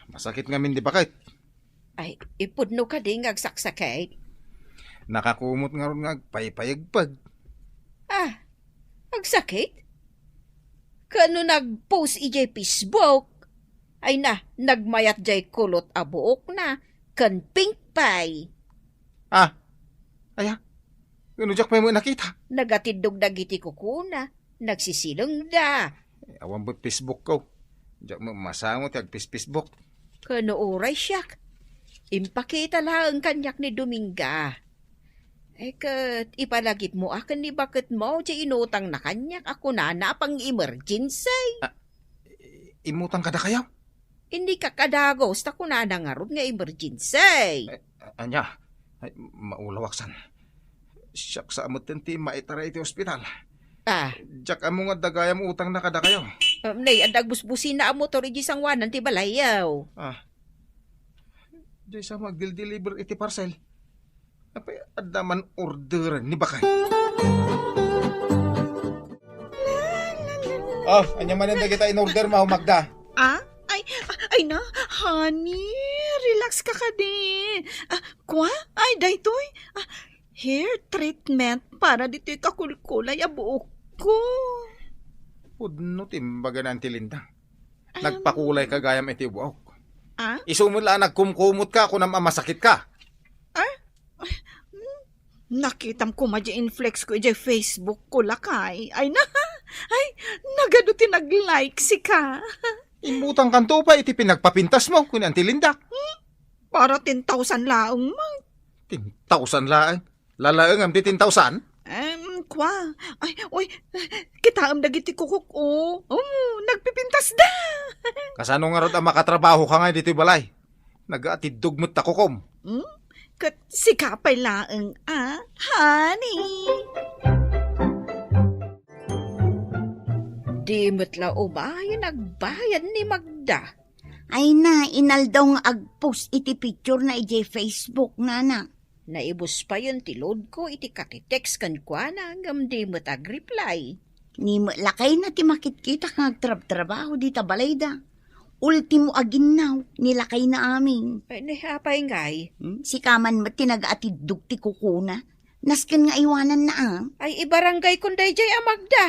Masakit ngamin di baket. Ay, ipudno kadi nga agsaksakit? Nakakumot ngarud nga agpaypayagpag. Ah, agsakit? Kano nag-post idiay Facebook? Ay na, nagmayat diay kulot a buokna, ken pink pay. Ah, aya? Ngano diak pay met nakita? Nagatiddog dagiti kukuna, nagsisilengda. Eh, awan met Facebook ko. Diak met masango ti agpis-Facebook. Kano uray siak. Impakita laeng kaniak ni Dominga. Eh, ket ipalagipmo a ken ni baketmo ti inutangna kaniak a kunana a pang-emergency. Ah, i-, imutang kadakayo? Innikak a dagus ta kunana ngarud nga emergency. Eh, ania? Ay, maulawak san. Siak sa metten ti maitaray iti ospital. Ah. Diak ammo nga adda gayam utangna kadakayo. Um, nay, adda agbusbusina a motor idiay sangoanan ti balayyo. Ah. Diay sa mo agdildeliver iti parcel. Apay, adda man order ni bakay. Oh, ania manen dagita in order mo, Magda? Ah? Ay, ay na, honey, relax ka kadi. Ah, kua? Ay, daytoy. Ah, hair treatment para ditoy kakulkulay a buok ko. Pudno ti imbaga na, Auntie Linda. Nagpakulay ka gayam iti buok. Ah? Isu met la a nagkumkumot ka, kunam a masakit ka. Ah? Hmm? Nakitam koma di inflex ko idiay Facebook ko, lakay. Ay na, ay, nagadu ti nag-like sika. Imbutang kanto pa iti pinagpapintas mo, kunan ti Linda. Hmm? Para ten thousand laeng man. Ten thousand laeng? Lalaengam ti ten thousand? Em, kua. Ay, oy, kitaem dagiti kukok, o. O, nagpipintasda. Kasano ngarud a makatrabaho ka nga ditoy balay? Nagaatiddog met ta kukom. Hmm? Ket sika pay laeng, a, honey. Di met la umayen agbayad ni Magda. Ay na, inaldaw nga agpost iti picture na idiay Facebook, nana. Naibus payen ti load ko iti kakitext kenkuana ngem di met agreply. Ni met lakayna ti makitkitak nga agtrabtrabaho dita balayda. Ultimo a ginnaw ni lakayna amin. Ay, ni apay ngay? Hmm? Sika man met ti nagaatiddog ti kukuna. Nasken nga aywananna, a. Ay, ibarangaykon daydiay a Magda.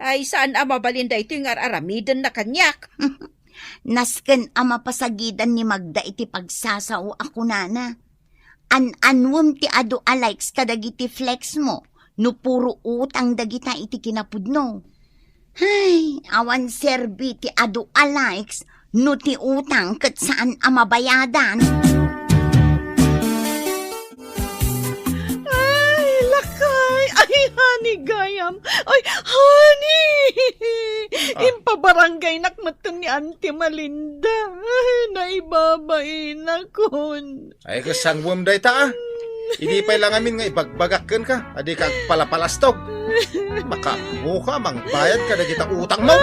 Ay, saan a mabalin daytoy nga ar-aramidenna kaniak? Nasken a mapasagidan ni Magda iti pagsasao a kunana. An-anuem ti adu a likes kadagiti flex mo no puro utang dagita iti kinapudno. Hay, awan serbi ti adu a likes no ti utang ket saan a mabayadan. Ay, lakay! Ay, honey, gayam! Ay, honey! Ah. Impabarangaynak metten ni Auntie Malinda. Ay, naibabainakon. Ay, kasangwem dayta, a. Idi pay la ngamin nga ibagbagak kenka, a dika agpalapalastog. Makaammoka, mangbayad ka dagita utangmo.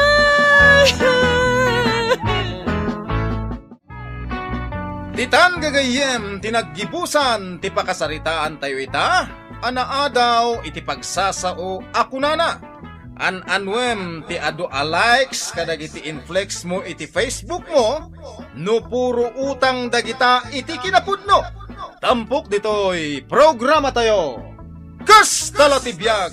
Ditan gagayyem ti naggibusan ti pakasaritaantayo ita a naadaw iti pagsasao a kunana, an-anuem ti adu a likes kadagiti inflex mo iti Facebook mo no puro utang dagita iti kinapudno. Tampok ditoy programatayo, Kasta la ti biag!